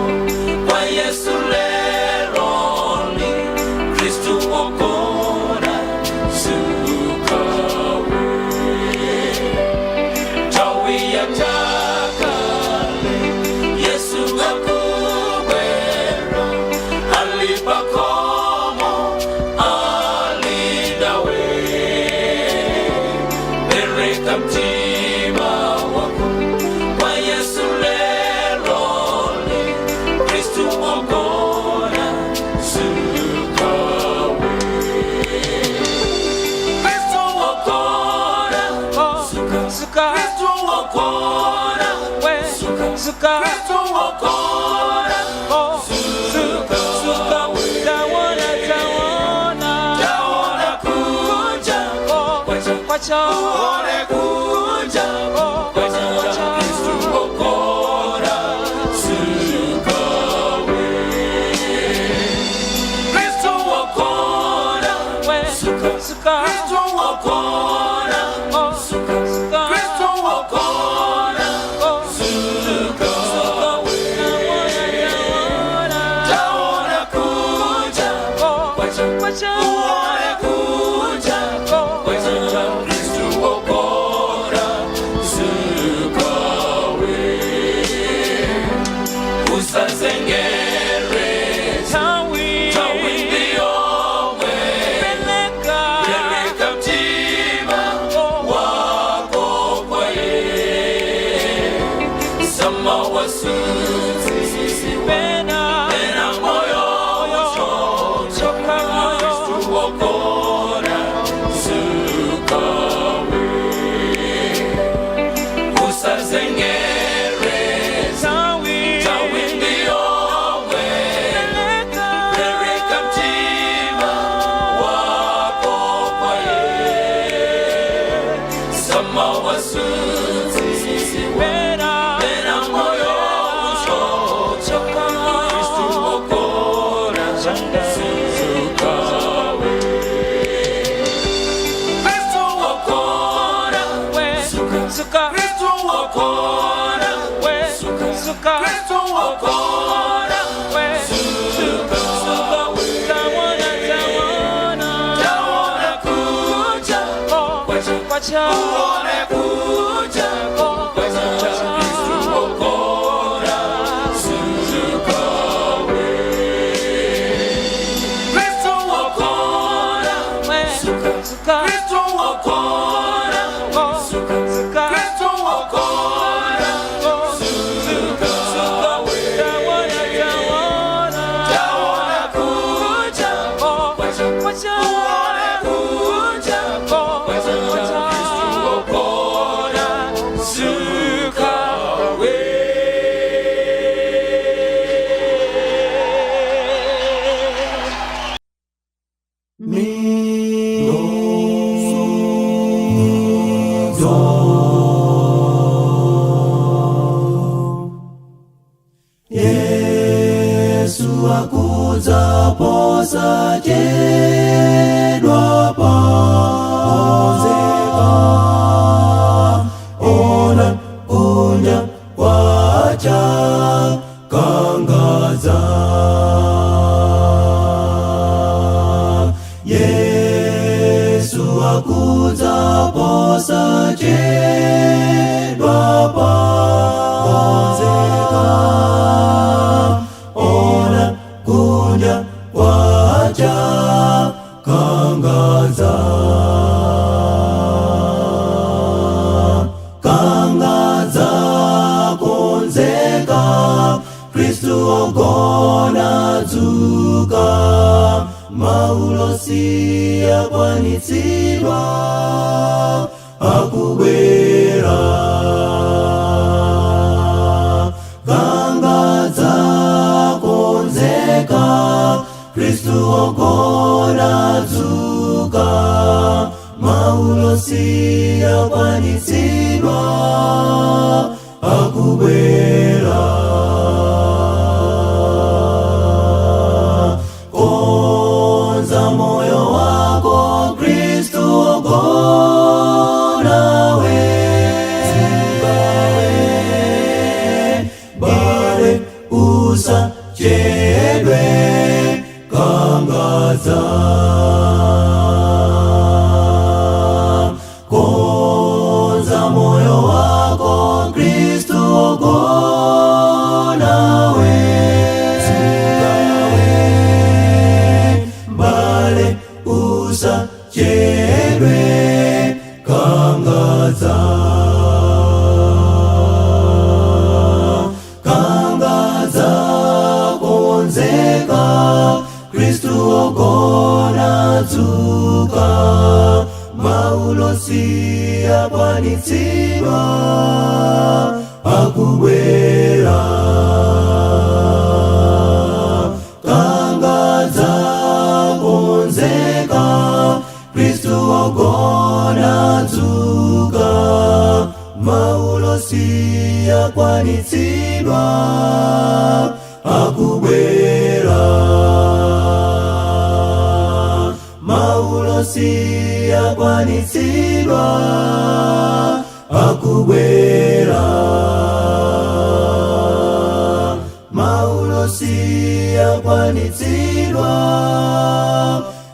kwa Yesu leroli, Kristu wogona dzukawe. Nthawi yatakale, Yesu akubwera, ali pakomo, ali nawe. Pereka mtima wako kwa Yesu leroli, Kristu wogona dzukawe. Kristu wogona dzuka. Dzuka. Kristu wogona We. dzuka. Dzuka. Kristu wogona Oh. dzuka. Dzuka. Taona, taona. Taona kuja Oh. kwacha. Kwacha. Uone kuja Oh. kwacha. Kwacha. Kristu wogona dzukawe. Kristu wogona We. dzuka. Dzuka. Kristu wogona Oh. dzuka. Dzuka. Kristu wogona Oh. dzuka. Taona, taona. Taona kuja Oh. kwacha. Kwacha. Uone kuja Oh. kwacha. Kristu wogona dzukawe. Usazengere. Nthawi. Nthawi ndiyomwe. Peleka. Peleka mtima Oh. wako kwa ye sama wasuzi. Pena. Pena moyo uchoka. Choka moyo. Kristu wogona dzukawe. Usazengere. Nthawi. Nthawi ndiyomwe. Peleka. Peleka mtima wako kwa ye sama wasuzi. Pena. Pena moyo uchoka. Choka moyo. Kristu wogona dzukawe. Kristu wogona We. dzuka. Dzuka. Kristu wogona We. dzuka. Dzuka. Kristu wogona We. dzuka. Taona, taona. Taona kuja Oh. kwacha. Kwacha. Uone kuja Oh. kwacha. Kristu wogona Yesu akudza posachedwa pa. Konzeka, ona kunja kwacha kangaza. Yesu akudza posachedwa pa. Konzeka, ona kunja kwacha kangaza. Kangaza, konzeka, Kristu ogona dzuka, maulosi akwanitsidwa, akubwera. Kangaza, konzeka, Kristu ogona dzuka, maulosi akwanitsidwa, akubwera. Konza moyo wako, Kristu ogona we. Bale usachedwe, kangaza. Konza moyo wako, Kristu ogona we. Bale usachedwe, kangaza. Kangaza, konzeka, Kristu ogona dzuka, maulosi akwanitsidwa, akubwera. Kangaza, konzeka, Kristu ogona dzuka, maulosi akwanitsidwa, akubwera. Maulosi akwanitsidwa, akubwera. Maulosi akwanitsidwa,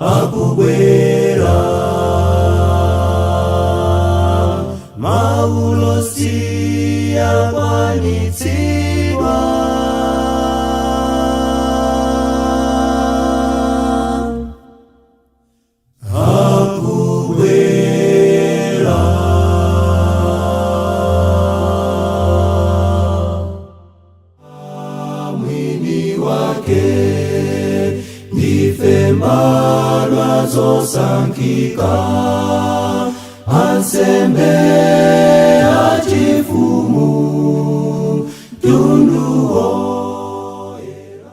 akubwera. Maulosi akwanitsidwa, akubwera. Mwini wake ndife mbadwa zosankhika, ansembe achifumu, mtundu woyera.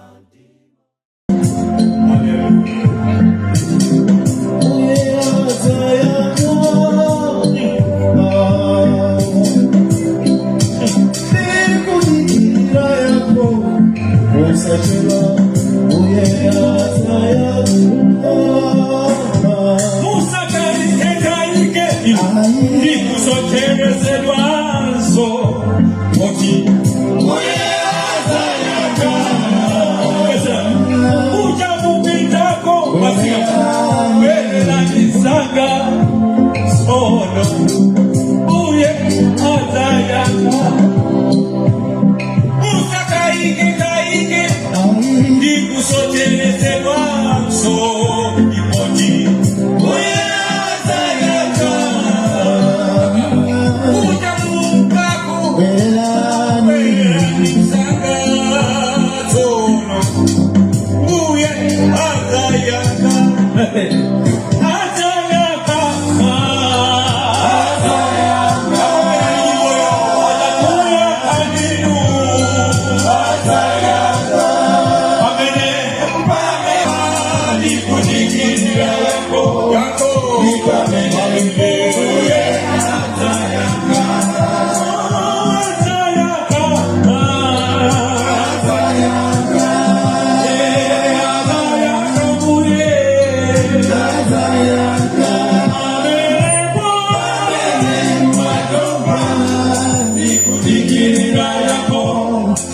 Musakaike ndikusocherezedwanso oti uchamupitako masika wereranisanga sono uye azayaka. Musakaike kaike ndikusocherezedwanso.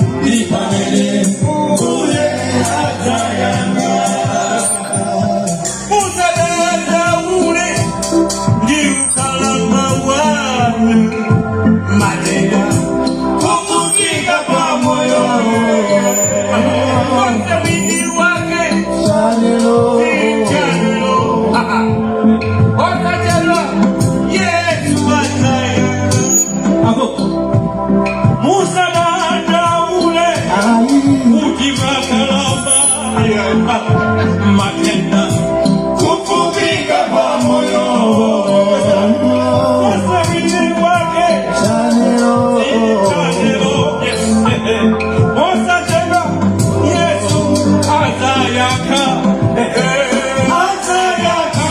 Ndipamene Mbuye adzayanga. Musadandaule ndi ukalamba wanu, matenda, kufupika kwa moyo. Konse mwini wake sichanelo. Osachedwa Yesu adzayanga. Apo musadandaule kuti mwakalamba, matenda, kufupika kwa moyo. Konse mwini wake sichanelo. Yes. Osachedwa Yesu adzayaka, adzayaka.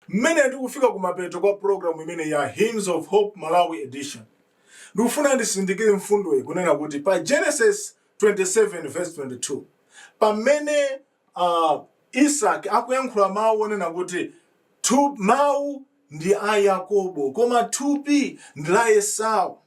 Mmene tikufika kumapeto kwa programu imene ya Hymns of Hope Malawi Edition, ndikufuna ndisindikire mfundo iyi kunena kuti pa Genesis 27 verse 22, pamene Isaki akuyankhula mawu onena kuti mawu ndi a Yakobo koma thupi ndi la Esau,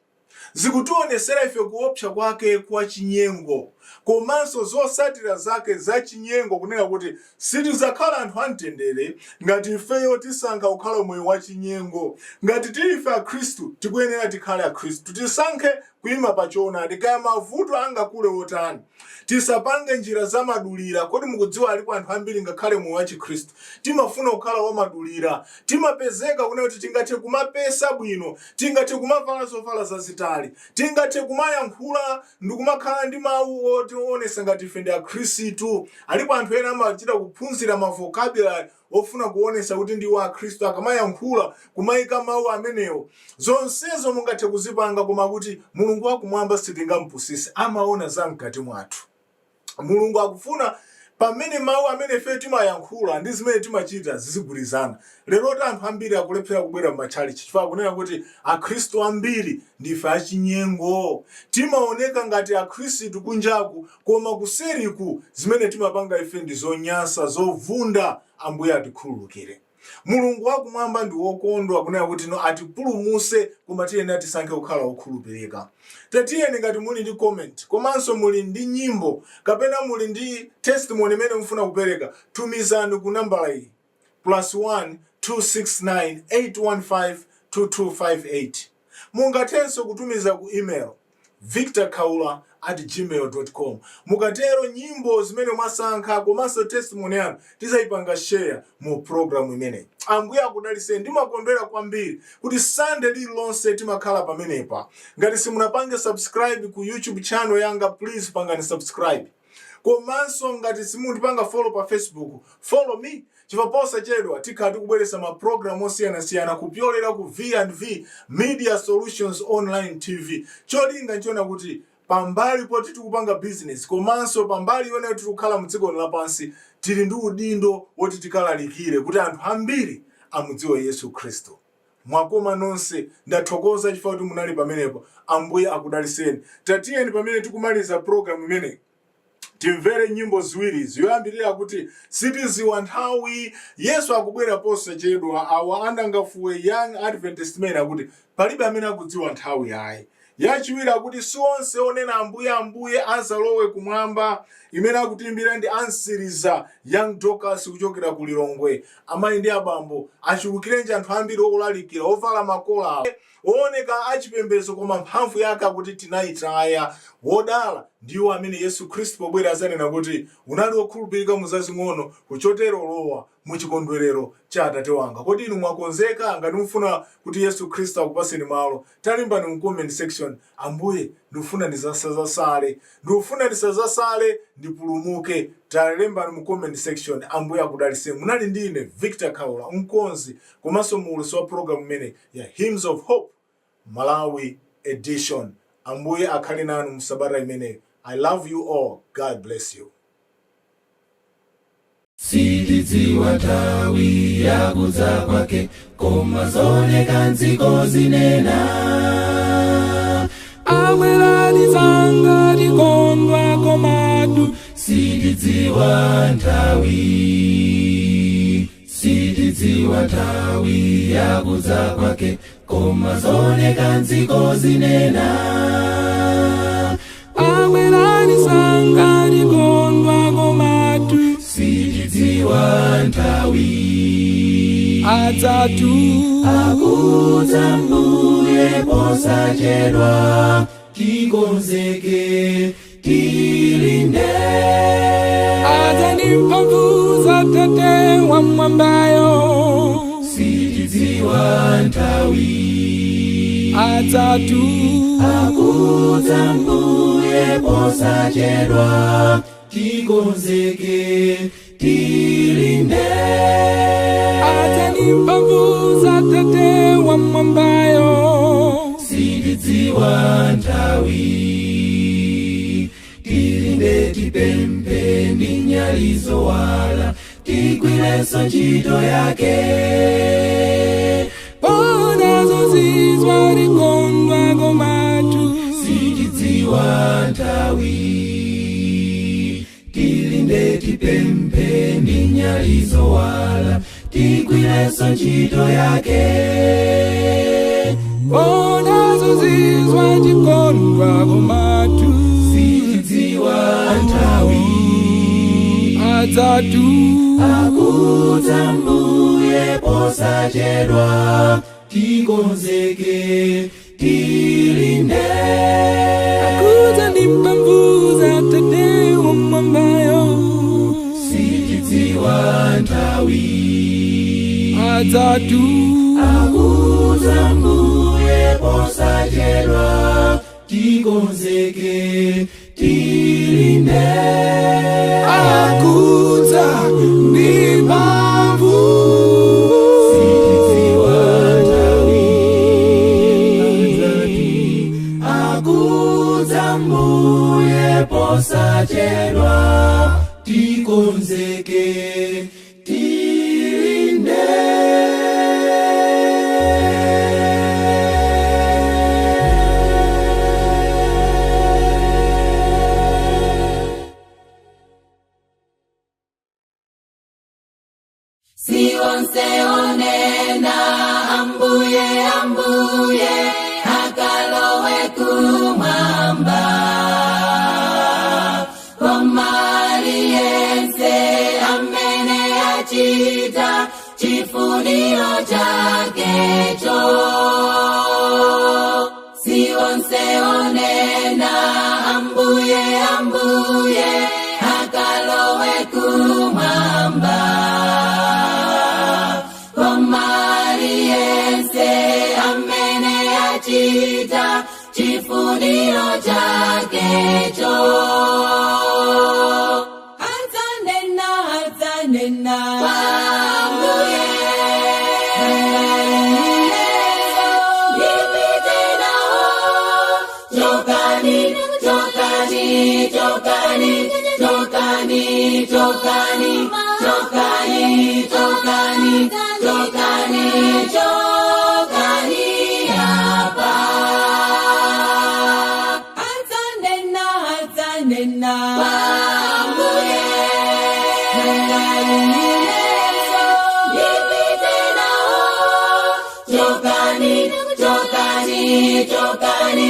zikutionesera ife kuopsa kwake kwa chinyengo komanso zosatira zake za chinyengo, kunena kuti sitidzakhala anthu amtendere ngati ifeyo tisankha kukhala moyo wa chinyengo. Ngati tili ife Akhristu, tikuyenera tikhale Akhristu, tisankhe kuyima pa choonadi kaya mavuto angakule otani. Tisapange njira zamadulira. Kodi mukudziwa alipo anthu ambiri, ngakhale moyo wa Chikhristu timafuna kukhala wamadulira? Timapezeka kunena kuti tingathe kumapesa bwino, tingathe kumavala zovala zazitali, tingathe kumayankhula ndikumakhala ndi mawu otionesa ngati ife ndi Akhristu. Alipo anthu ena amachita kuphunzira ma vocabulary ofuna kuonesa kuti ndiwo Akhristu, akamayankhula kumayika mawu amenewo. Zonsezo mungathe kuzipanga, koma kuti Mulungu wakumwamba sitingampusise, amaona za mkati mwathu. Mulungu akufuna pamene mawu amene ife timayankhula ndi zimene timachita zizigwirizana. Lero anthu ambiri akulephera kubwera m'matchalichi chifukwa akunena kuti Akhristu ambiri ndife achinyengo. Timaoneka ngati Akhristu kunjaku, koma kuseriku zimene timapanga ife ndi zonyansa, zovunda. Ambuye atikhululukire. Mulungu wakumwamba ndi wokondwa kunena kuti no atipulumuse, koma tiyenera tisankhe kukhala okhulupirika. Tatiyeni, ngati muli ndi comment komanso muli ndi nyimbo kapena muli ndi testimony imene mufuna kupereka, tumizani ku nambala iyi, +1 269 815 2258. Mungathenso kutumiza ku email, victorkhaula@gmail.com. Mukatero, nyimbo zimene mwasankha komanso testimony yanu tizayipanga share mu program imeneyi. Ambuye akudaliseni. Ndimakondwera kwambiri kuti Sunday lililonse timakhala pamenepa. Ngati simunapange subscribe ku YouTube channel yanga, please pangani subscribe. Komanso ngati simundipanga follow pa Facebook, follow me, chifukwa posachedwa tikhala tikubweretsa ma program osiyanasiyana kupyolera ku V&V Media Solutions Online TV. Cholinga nchiona kuti pambali poti tikupanga business komanso pambali yonena kuti tikukhala mu dziko lapansi, tili ndi udindo woti tikalalikire kuti anthu ambiri amudziwe Yesu Khristu. Mwakoma nonse, ndathokoza chifukwa kuti munali pamenepo. Ambuye akudaliseni. Tatiyeni, pamene tikumaliza program imeneyi, timvere nyimbo ziwiri. Yoyambirira kuti "Sitiziwa Nthawi, Yesu Akubwera Posachedwa". Awa Andangafuwe Young Adventist Men akuti palibe amene akudziwa nthawi ayi. Yachiwiri akuti si onse onena Ambuye, Ambuye azalowe kumwamba, imene akutiimbira ndi Ansiriza Young Dorcas kuchokera ku Lilongwe. Amayi ndi abambo, achulukirenji anthu ambiri olalikira ovala makola, ooneka achipembedzo, koma mphamvu yake akuti tinayitaya. Wodala ndiwo amene Yesu Khristu pobwera azanena kuti unali wokhulupirika mu zazing'ono, kuchotero lowa muchikondwerero cha Atate wanga. Kodi inu mwakonzeka? Ngati mufuna kuti Yesu Khristu akupaseni malo, talimbani mu comment section, "Ambuye, ndikufuna ndisazasale, ndikufuna ndisazasale, ndipulumuke." Talembani mu comment section. Ambuye akudalitseni. Munali ndine Victor Khaula, mkonzi komanso muulutsi wa program imene ya Hymns of Hope Malawi Edition. Ambuye akhale nanu musabata imeneyo. I love you all. God bless you. Sitidziwa nthawi yakudza kwake, koma zooneka mdziko zinena. Abwerani sanga tikondwa komatu Sitidziwa nthawi, sitidziwa nthawi yakudza kwake, koma zooneka mdziko zinena. Abwerani sanga tikondwa komatu Sitidziwa nthawi. Adzatu. Akudza Mbuye posachedwa, tikonzeke, tilinde. Adza ndi mphamvu za Tate wamwambayo. Sitidziwa nthawi. Adzatu. Akudza Mbuye posachedwa, tikonzeke, tilinde. Adza ndi mphamvu za Tate wamwambayo. Sitidziwa nthawi. Tilinde, tipemphe ndi nyali zowala, tigwirenso ntchito yake. Pona zozizwa tikondwa komatu Sitidziwa nthawi. Tilinde, tipemphe ndi nyali zowala, tigwirenso ntchito yake. Pona zozizwa tikondwa komatu Sitidziwa nthawi. Adzatu. Akudza Mbuye posachedwa, tikonzeke, tilinde. Akudza ndi mphamvu za Tate wamwambayo. Sitidziwa nthawi. Adzatu. Akudza Mbuye posachedwa, tikonzeke, tilinde. Akudza ndi mphamvu. Sitidziwa nthawi. Akudza Mbuye posachedwa, tikonzeke, tilinde. Si onse onena Ambuye, Ambuye akalowe kumwamba, koma aliyense amene achita chifuniro chakecho. Si onse onena Ambuye, Ambuye akalowe kumwamba, koma aliyense amene achita chifuniro chakecho. Adzanena, adzanena kwa Ambuye, ndipite nawo, chokani, chokani, chokani, chokani, chokani, chokani, chokani, chokani, chokani apa. Adzanena, adzanena kwa Ambuye, ndipite nawo, chokani, chokani, chokani.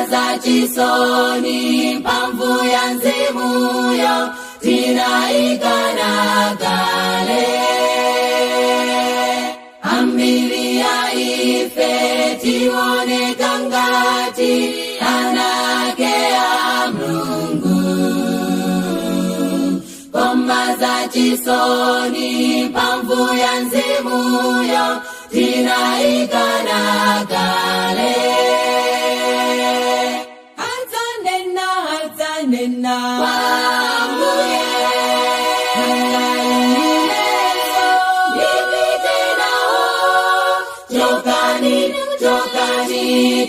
za chisoni mphamvu ya mzimuyo tinaikana kale. Ambiri ya ife tioneka ngati ana ake a Mulungu, koma za chisoni mphamvu ya mzimuyo tinaikana kale. Adzanena, adzanena kwa Ambuye, ndipite nawo. Chokani, chokani,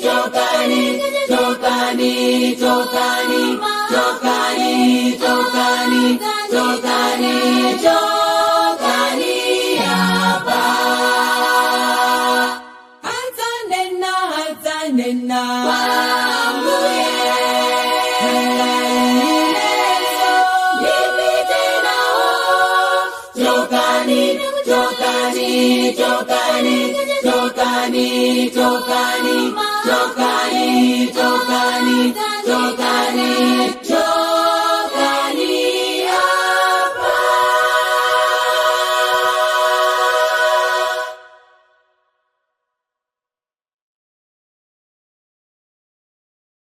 chokani, chokani, chokani, chokani, chokani, chokani, chokani apa. Adzanena, adzanena kwa Ambuye, ndipite nawo. Chokani, chokani, chokani, chokani, chokani, chokani, chokani, chokani.